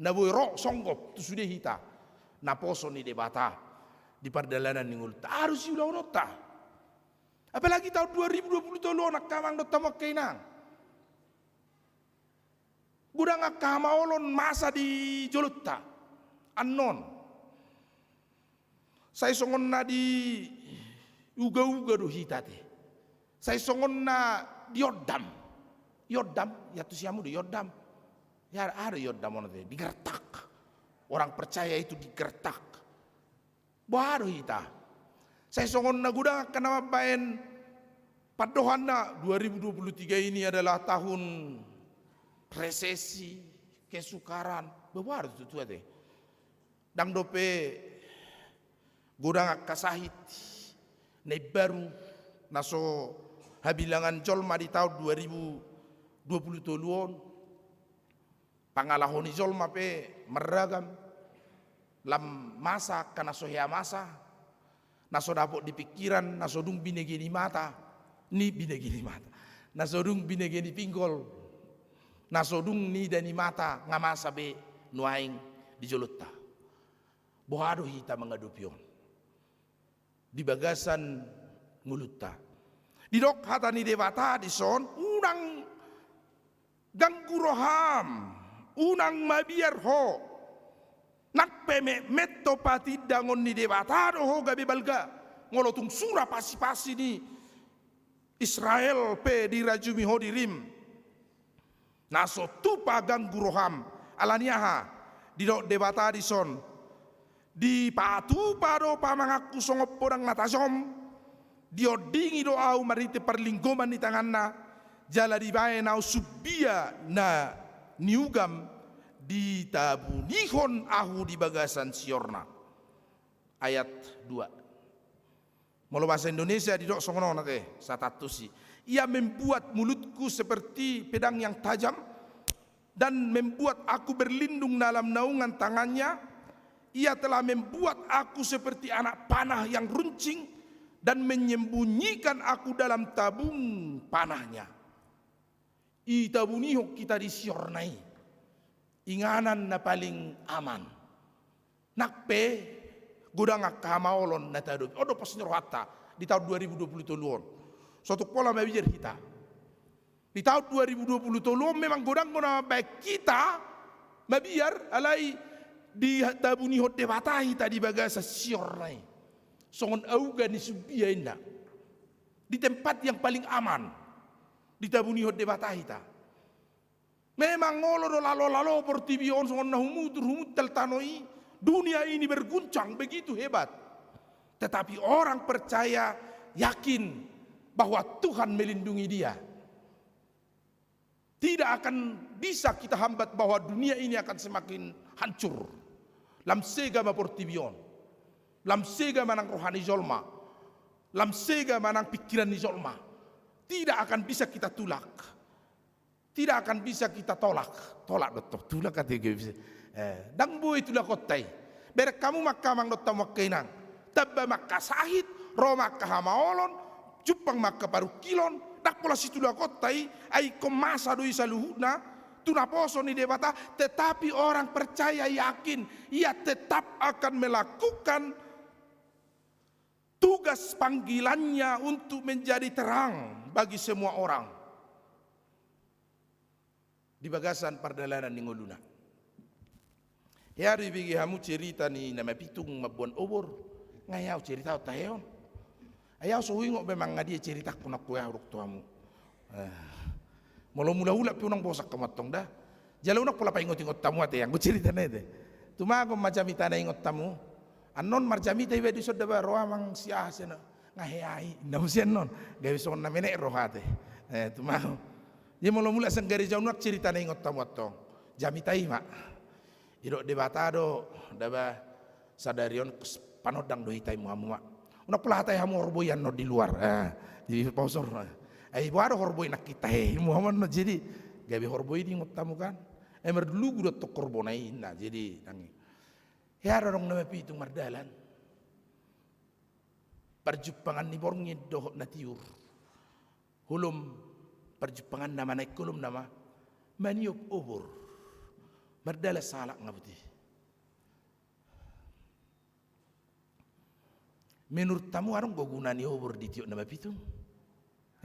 Na boi ro songgop tu sude hita naposo ni Debata di pardalanan ni ngolunta. Harus diulahononta. Apalagi taon dua ribu dua puluh tolu on, angka amang dohot hamu angka inang. Godang angka hamaolon masa di jolonta annon. Sai songon na diuga-uga do hita ate. Sai songon na diondam. Iondam, iantusi hamu do iondam. Ia, aha do iondam on ate, digertak. Orang percaya itu digertak. Boha do hita? Sai songon na godang angka na mambaen Pandohanna, dua ribu dua puluh tiga ini adalah tahun resesi, kesukaran. Boha do tutu ate. Ndang dope godang angka sahit na imbaru na so habilangan jolma di taon dua ribu dua puluh tolu on. Pangalaho ni jolma pe marragam, lam masa angka na so hea masa, na so dapot di pingkiran, na so dung binege ni mata, ni binege ni mata, na so dung binege ni pinggol, na so dung niida ni mata, nga masa be nuaeng di jolonta. Boha do hita mangadopi on di bagasan ngolunta? Didok hata ni Debata dison, unang ganggu roham, unang mabiar ho. Nang pe metmet do patindangon ni Debata do ho gabe balga. Molo tung sura pasipasi ni Israel pe dirajumi ho dirim, na so tupa ganggu roham. Ala ni aha? Didok Debata dison, dipatupa do pamanganku songon podang na tajom. Diondingi do ahu marhite parlinggoman ni tanganna, jala dibaen ahu sumbia na niugam, ditabunihon ahu di bagasan siorna. Ayat dua. Molo bahasa Indonesia didok songon on ate, satantusi. Ia membuat mulutku seperti pedang yang tajam, dan membuat aku berlindung dalam naungan tangannya. Ia telah membuat aku seperti anak panah yang runcing, dan menyembunyikan aku dalam tabung panahnya. Ditabunihon hita di siorna i inganan na paling aman. Nang pe godang angka hamaolon na tahadopi. On do pos ni rohanta di taon dua ribu dua puluh tolu on. So tung pola mabiar hita. Di taon dua ribu dua puluh tolu on memang godang do na mambaen hita mabiar, alai ditabunihon Debata hita di bagasan siorna i. Songon auga ni sumbia inna. Di tempat yang paling aman ditabunihon Debata hita. Memang olo do lalo-lalo portibi on songon na humutur-humutar tano i, dunia ini berguncang begitu hebat. Tetapi orang percaya yakin bahwa Tuhan melindungi dia. Tidak akan bisa kita hambat bahwa dunia ini akan semakin hancur. Lam sega ma portibi on. Lam sega manang roha ni jolma. Lam sega manang pingkiran ni jolma. Tidak akan bisa kita tulak. Tidak akan bisa kita tolak. Tolak do tong, tulak ate, gabe bisa. Eh, ndang boi tulakonta i. Bereng hamu ma angka amang dohot hamu angka inang. Tamba ma angka sahit, ro ma angka hamaolon, jumpang ma angka parungkilon, ndang pola situlakonta i, ai ingkon masa do i saluhutna, tu naposo ni Debata, tetapi orang percaya yakin, ia tetap akan melakukan tugas panggilannya untuk menjadi terang bagi semua orang. Di bagasan pardalanan ni ngoluna. Hea do ibege hamu cerita ni na mapitung mamboan obor, nga hea ahu cerita on tahe on. Ai ahu so huingot be manang nga dia ceritangku nangkin ahu dok tu hamu. Eh, molo mulak-ulak pe unang bosan hamu antong da. Jala unang pola paingot-ingot hamu ate, anggo cerita na i ate. Tumagon ma jamita na ingot hamu. Annon marjamita iba dison da ba ro amang si aha sian, nga hea i, inna muse annon. Gabe songon na menek roha ate. Eh, tumagon. Jadi molo mulak sian gareja unang cerita na ingot hamu antong. Jamita i ma. Didok Debata do, da ba sadari on panondang do hita i, hamu ma. Unang pola hatai hamu horbo i annon di luar. Eh, di pausor. Eh, boha do horbo i nangkin tahe i, hamu annon. Jadi gabe horbo i diingot hamu kan. Eh, marlugu do antong horbona i, inna. Jadi nang i. Hea do adong na mapitung mardalan. Parjumpangan ni borngin dohot na tiur. Holom, parjumpanganna ma na ingkolom nama maniop obor. Mardalan sahalak nga boti. Menurut hamu adong do guna ni obor ditiop na mapitung?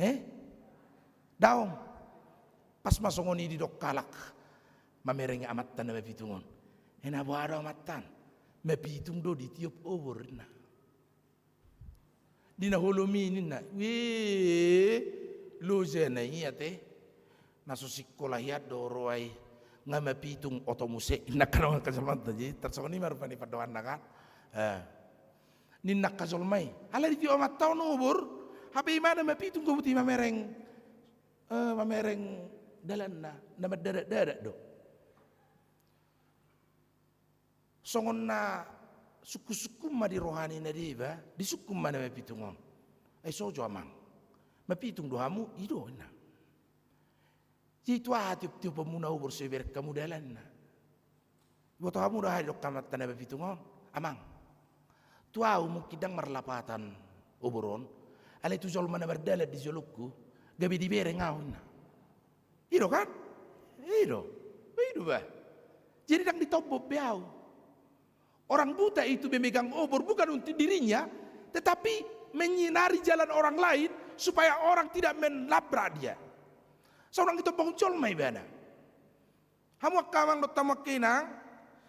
Eh? Daong. Pas ma songon i didok halak mamereng amanta na mapitung on. Eh, na boha do amanta an? Mapitung do ditiop obor, inna. Di na holom i ninna, wee, loja na i ate. Na so sikola hian do ro ai, nga mapitung oto muse, inna angka dongan angka jolmanta. Jadi tarsongon i ma rupani pandohanna kan. Eh. Ninna angka jolma i, ala ditiop amanta on obor, Hape imana mapitung gabut i mamereng, eh, mamereng dalanna, na mandarat-darat do. Songon na sungkun-sungkun ma di roha ni na deba, disungkun ma na mapitung on. Ai so jo amang. Mapitung do hamu, i do inna. Jadi tu aha tiop-tiopanmuna obor so ibereng hamu dalanna? Iboto hamu do aha didok amanta na mapitung on? Amang, tu ahu mungkin ndang marlapatan obor on, alai tu jolma na mardalan di jolongku, gabe dibereng ahu inna. I do kan? I do. I do bah. Jadi ndang ditombon be ahu. Orang buta itu memegang obor bukan untuk dirinya, tetapi menyinari jalan orang lain supaya orang tidak melabrak dia. Songon na ditombon jolma ibana. Hamu angka amang dohot hamu angka inang,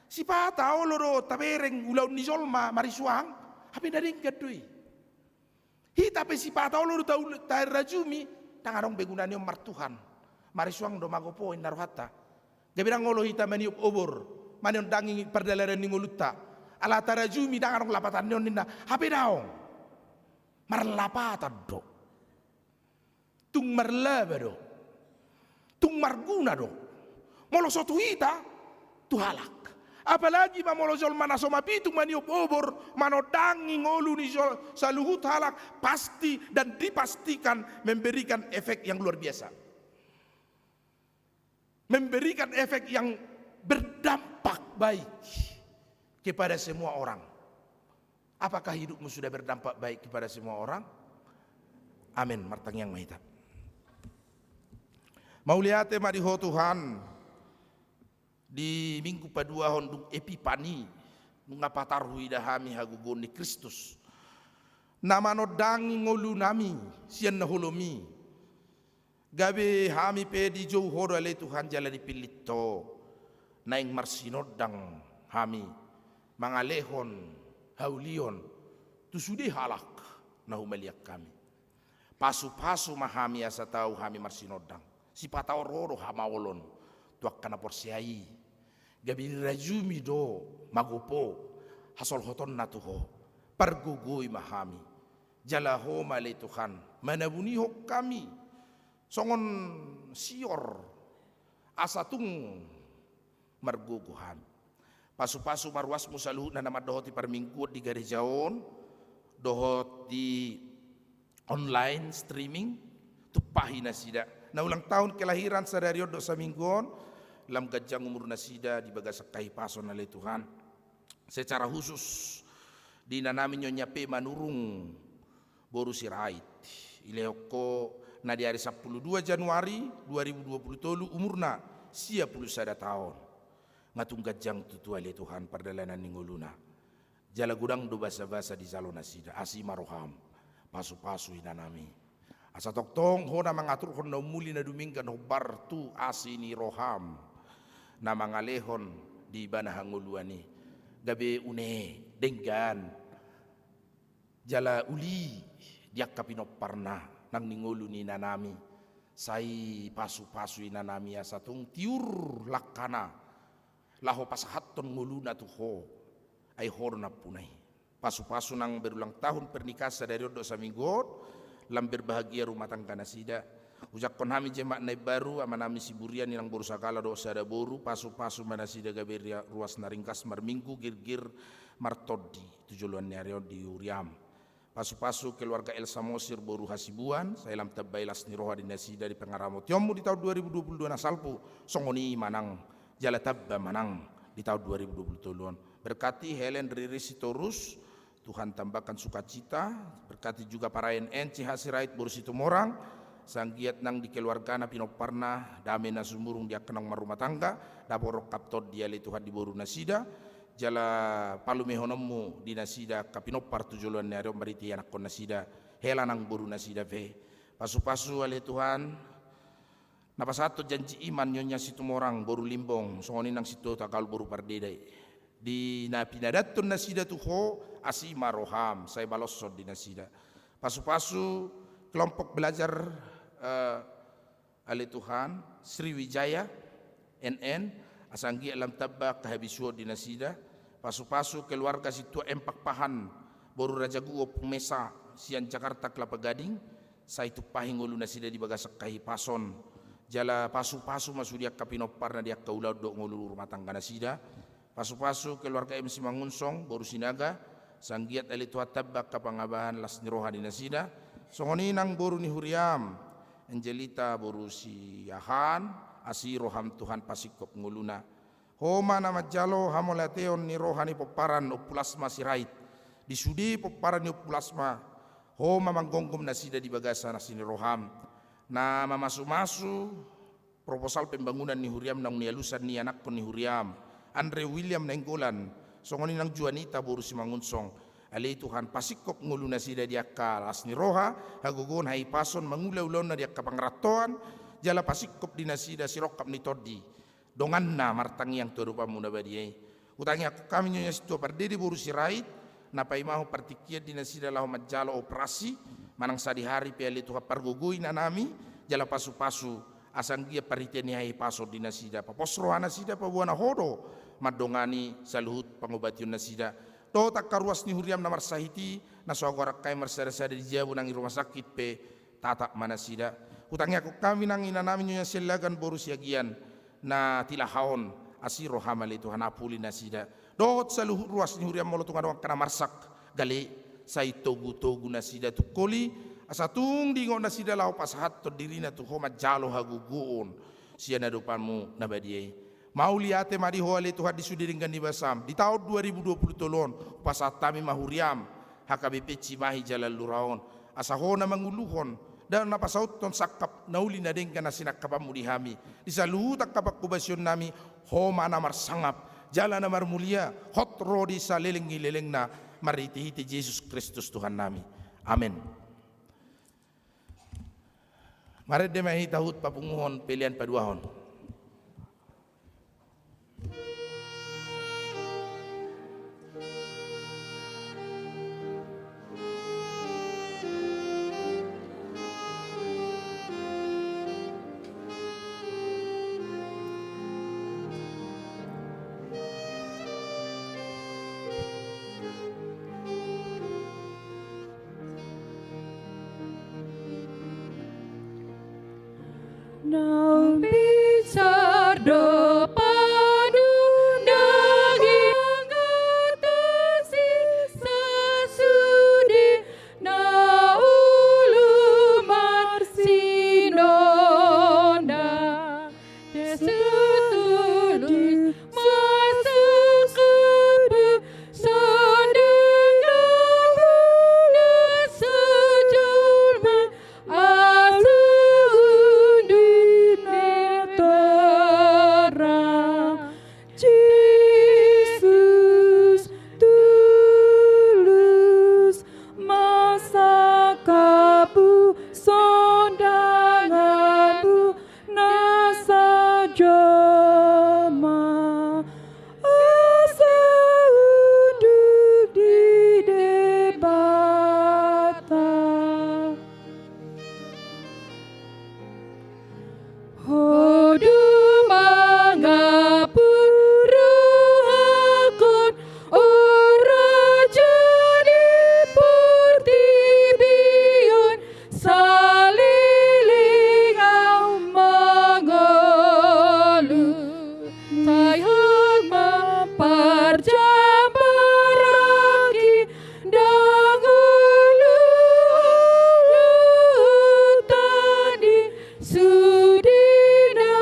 sipata olo do tabereng ulaon ni jolma marisuang, hape na denggan do i. Hita pe sipata olo do ta-, tarajumi, ndang adong be guna ni on martuhan. Marisuang do magopo inna rohanta. Gabe ndang olo hita maniop obor, manondangi pardalanan ni ngolunta. Ala tarajumi ndang adong lapatan ni on ninna, hape daong. Marlapatan do. Tung marlaba do. Tung marguna do. Molo so tu hita, tu halak. Apalagi ma molo jolma na so mapitung maniop obor, manondangi ngolu ni jol-, saluhut halak, pasti dan dipastikan memberikan efek yang luar biasa. Memberikan efek yang berdampak baik kepada semua orang. Apakah hidupmu sudah berdampak baik kepada semua orang? Amin. Martangiang ma hita. Mauliate ma di Ho Tuhan, di Minggu paduahon dung Epipani, nunga patar huida hami hagogoon ni Kristus, na manondangi ngolunami sian na holom i. Gabe hami pe dijou Ho do ale Tuhan jala dipillit Ho, naeng marsinondang hami mangalehon haulion tu sude halak na humaliang hami. Pasupasu ma hami asa tau hami marsinondang. Sipata on ro do hamaolon tu angka na porsea i. Gabe dirajumi do magopo hasolhotonna tu Ho. Pargogoi ma hami. Jala Ho ma ale Tuhan manabunihon hami songon sior asa tung margogo hami. Pasupasu ma ruasmu saluhutna na mandohoti parmingguon di gareja on dohot di online streaming, tumpahi nasida. Na ulang tahun kelahiran sadari on dohot saminggu on, lam ganjang umur nasida di bagasan hahipason ale Tuhan. Secara khusus di inanami Nyonya P Manurung boru Sirait. Dilehon Ho na di ari sampulu dua Januari dua ribu dua pulu tolu umurna sia pulu sada taon. Nga tung ganjang tutu ale Tuhan pardalanan ni ngoluna. Jala godang do basabasa dijalo nasida, asi ma roham. Pasupasu inanami. Asa tongtong Ho na mangaturhon na umuli na dumenggan hombar tu asi ni roham na mangalehon di ibana hangoluan i. Gabe une, denggan jala uli di angka pinomparna nang di ngolu ni inanami. Sai pasupasu inanami asa tung tiur langkana laho pasahathon ngoluna tu Ho, ai Ho do nampuna i. Pasupasu nang berulang tahun pernikahan sadari on dohot saminggu on, lam berbahagia rumah tangga nasida. Ujangkon hami jemaat na imbaru, amanami Siburian, inang boru Sagala dohot sada boru, pasupasu ma nasida gabe ria-, ruas na ringgas marminggu, girgir martondi tu joloan ni ari on di huriam. Pasupasu keluarga El Samosir boru Hasibuan, sai lam tamba las ni roha di nasida di pangaramotionmu di taon dua ribu dua pulu dua na salpu, songon i ma nang jala tamba ma nang di taon dua ribu dua pulu tolu on. Berkati Helen Riri Sitorus, Tuhan tambahkan sukacita, berkati juga para N N C H Sirait boru Situmorang, sanggiat nang di keluargana pinomparna, dame na sumurung di angka naung marrumah tangga, dapot rongkap tondi ale Tuhan di boru nasida, jala palumehononmu di nasida angka pinompar tu joloan ni ari on marhite ianakhon nasida, hela nang boru nasida pe. Pasupasu ale Tuhan, na pasahathon janji iman Nyonya Situmorang boru Limbong, songon i nang Sitotagal boru Pardede. Di na pinadathon nasida tu Ho, asi ma roham, sai baloshon di nasida. Pasupasu kelompok belajar, eh, ale Tuhan, Sriwijaya, N N, asa anggiat lam tamba angka habisuhon di nasida. Pasupasu keluarga Sintua M Pakpahan, boru Raja Guo Pumesa, sian Jakarta Kelapa Gading, Sai tumpahi ngolu nasida di bagasan hahipason, jala pasu-pasu ma sude angka pinomparna di angka ulaon dohot ngolu rumah tangga nasida. Pasu-pasu keluarga M Simangunsong, boru Sinaga, sai anggiat ale Tuhan tamba angka pangabahan las ni roha di nasida. Songon i nang boru ni huriam, Angelita boru Siahaan, asi roham Tuhan pasingkop ngoluna. Ho ma na manjalo hamauliateon ni roha ni pomparan Ompu Lasma Sirait. Di sude pomparan ni Ompu Lasma, ho ma manggomgom nasida di bagasan asi ni roham. Na mamasu-masu proposal pembangunan ni huriam naung nialusan ni anakkon ni huriam, Andre William Nainggolan, songon i nang Juanita boru Simangunsong. Ale Tuhan, pasingkop ngolu nasida di angka las ni roha, hagogoon, hahipason mangula ulaonna di angka pangarantoan, jala pasingkop di nasida sirongkap ni tondi donganna martangiang tu adopanmu na badia i. Hutangiangkon hami nyonya sintua pardede boru Sirait, na paimahon partingkian di nasida laho manjalo operasi, manang sadihari pe ale Tuhan pargogoi inanami, jala pasu-pasu, asa anggiat parhite ni hahipason di nasida, papos roha nasida, paboa na ho do mandongani saluhut pangobation nasida. Dohot angka ruas ni huriam na marsahit i, na so hagoaran hami marsada-sada di jabu nang i rumah sakit pe, tatap ma nasida. Hutangiangkon hami nang inanami nyonya Siahaan boru Siagian, na tilaha on, asi roham ale Tuhan, apuli nasida. Dohot saluhut ruas ni huriam molo tung adong angka na marsak, gale, sai togu-togu nasida tungkoli, asa tung diingot nasida laho pasahathon dirina tu ho manjalo hagogoon sian adopanmu na badia i. Mauliate ma di ho ale Tuhan di sude denggan ni basam, di taon dua ribu dua puluh tolu on, hupasahat hami ma huriam, H K B P Cimahi Jalan Lura on, asa ho na manguluhon, dan na pasauthon sangkap na uli na denggan na sinangkapanmu di hami, di saluhut angka pangobasionnami, ho ma na marsangap, jala na marmulia, hot ro di saleleng ni lelengna, marhite-hite Jesus Kristus Tuhannami. Amen. Marende ma hita huhut papunguhon pelean paduahon. Naung binsar do panundang i, mangatasi sasude na olo marsinondang. Satudu masuk ke sandang na sejolma asa unduk ni torang. Jesus tulus ma sangkapmu, sondanganmu na sajolma asa unduk di Debata. Ho do mangampuri rohangkon, o Raja ni portibi on, saleleng au mangolu. Sai hot ma parjambar anggi, ndang olo-olo tadi sude na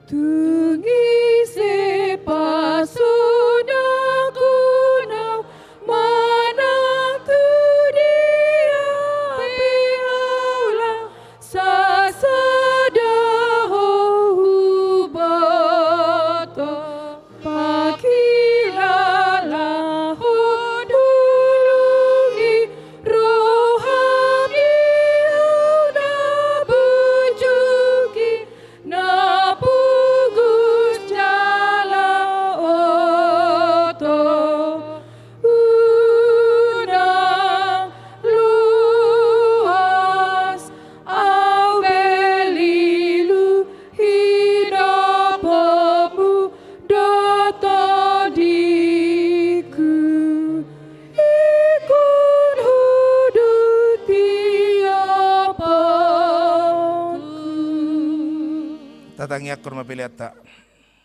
Tung ise pasonangkon au manang tu dia pe au, laos sasada ho huboto. Pakilalahon, tulungi rohami, au na burju i, na pogos jala oto. Unang loas au be lilu, hidopotmu do tondingku, ingkon ho do tiopku. Tatangiangkon ma peleanta.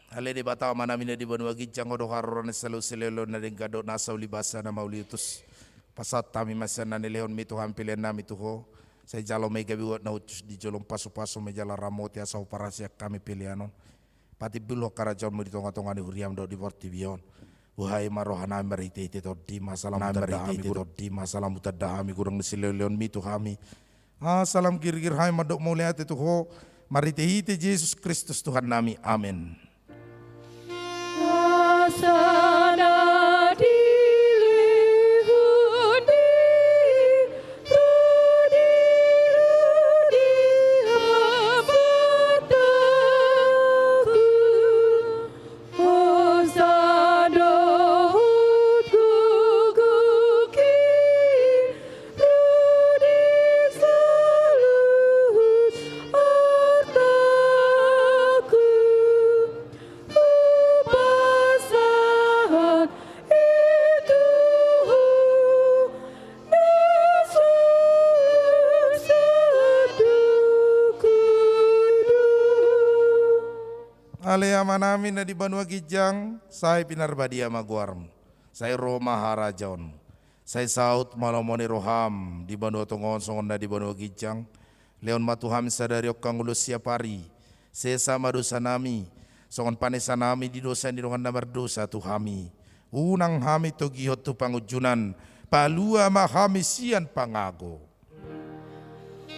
Ale Debata Amanami na di banua ginjang, Ho do haroroan ni saluhut silehonlehon na denggan dohot nasa ulibasa na mauliutus. Pasahat hami ma sian na nilehonmi tu hami peleannami tu Ho. Sai jalo ma i gabe uap na hushus di jolom, pasupasuMi jala ramoti asa huparasian hami pelean on. Patimbulhon harajaonMu di tongatonga ni huriaM dohot di portibi on. Buhai ma rohanami marhitehite TondiM, asa lam hutanda hami, asa lam hutanda hami godang ni silehonlehonMi tu hami. Asa lam girgir hami mandok mauliate tu Ho, marhitehite Jesus Kristus Tuhannami. Amen. Asa na dilehon ni rodi-rodi amanta, hosa dohot gogo i, ro di saluhut artaku, hupasahat i tu Ho, na sahat sandokku do. Ale Amanami na di banua ginjang, sai pinarbadia ma goarMu. Sai ro ma harajaonMu. Sai saut ma lomo ni rohaM di banua tonga on songon na di banua ginjang. Lehon ma tu hami sadari on hangoluan siapari. Sesa ma dosanami, songon panesanami di dosa ni dongan na mardosa tu hami. Unang hami togihon tu pangunjunan, palua ma hami sian pangago.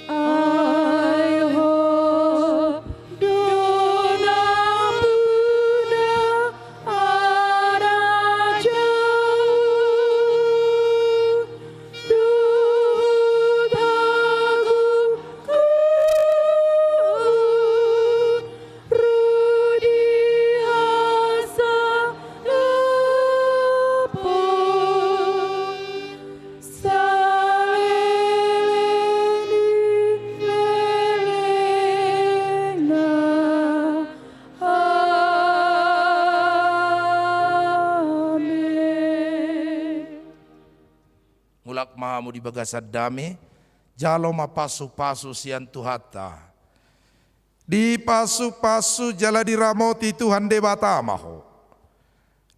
Ai Ho do nampuna, harajaon dohot agogo, ro di hasangapon, saleleng ni lelengna. Amen. Mulak ma hamu di bagasan dame, jalo ma pasupasu sian Tuhanta. Dipasupasu jala diramoti Tuhan Debata ma ho.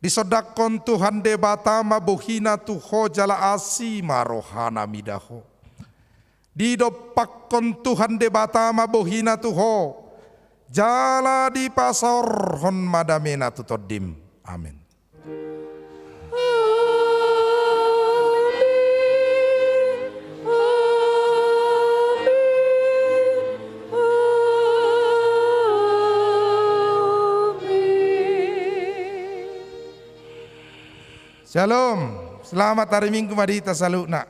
Disondangkon Tuhan Debata ma bohiNa tu ho jala asi ma rohaNa mida ho. Didompakkon Tuhan Debata ma bohiNa tu ho, jala dipasaorhon ma dameNa tu tondim. Amen. Shalom. Selamat hari Minggu ma di hita saluhutna.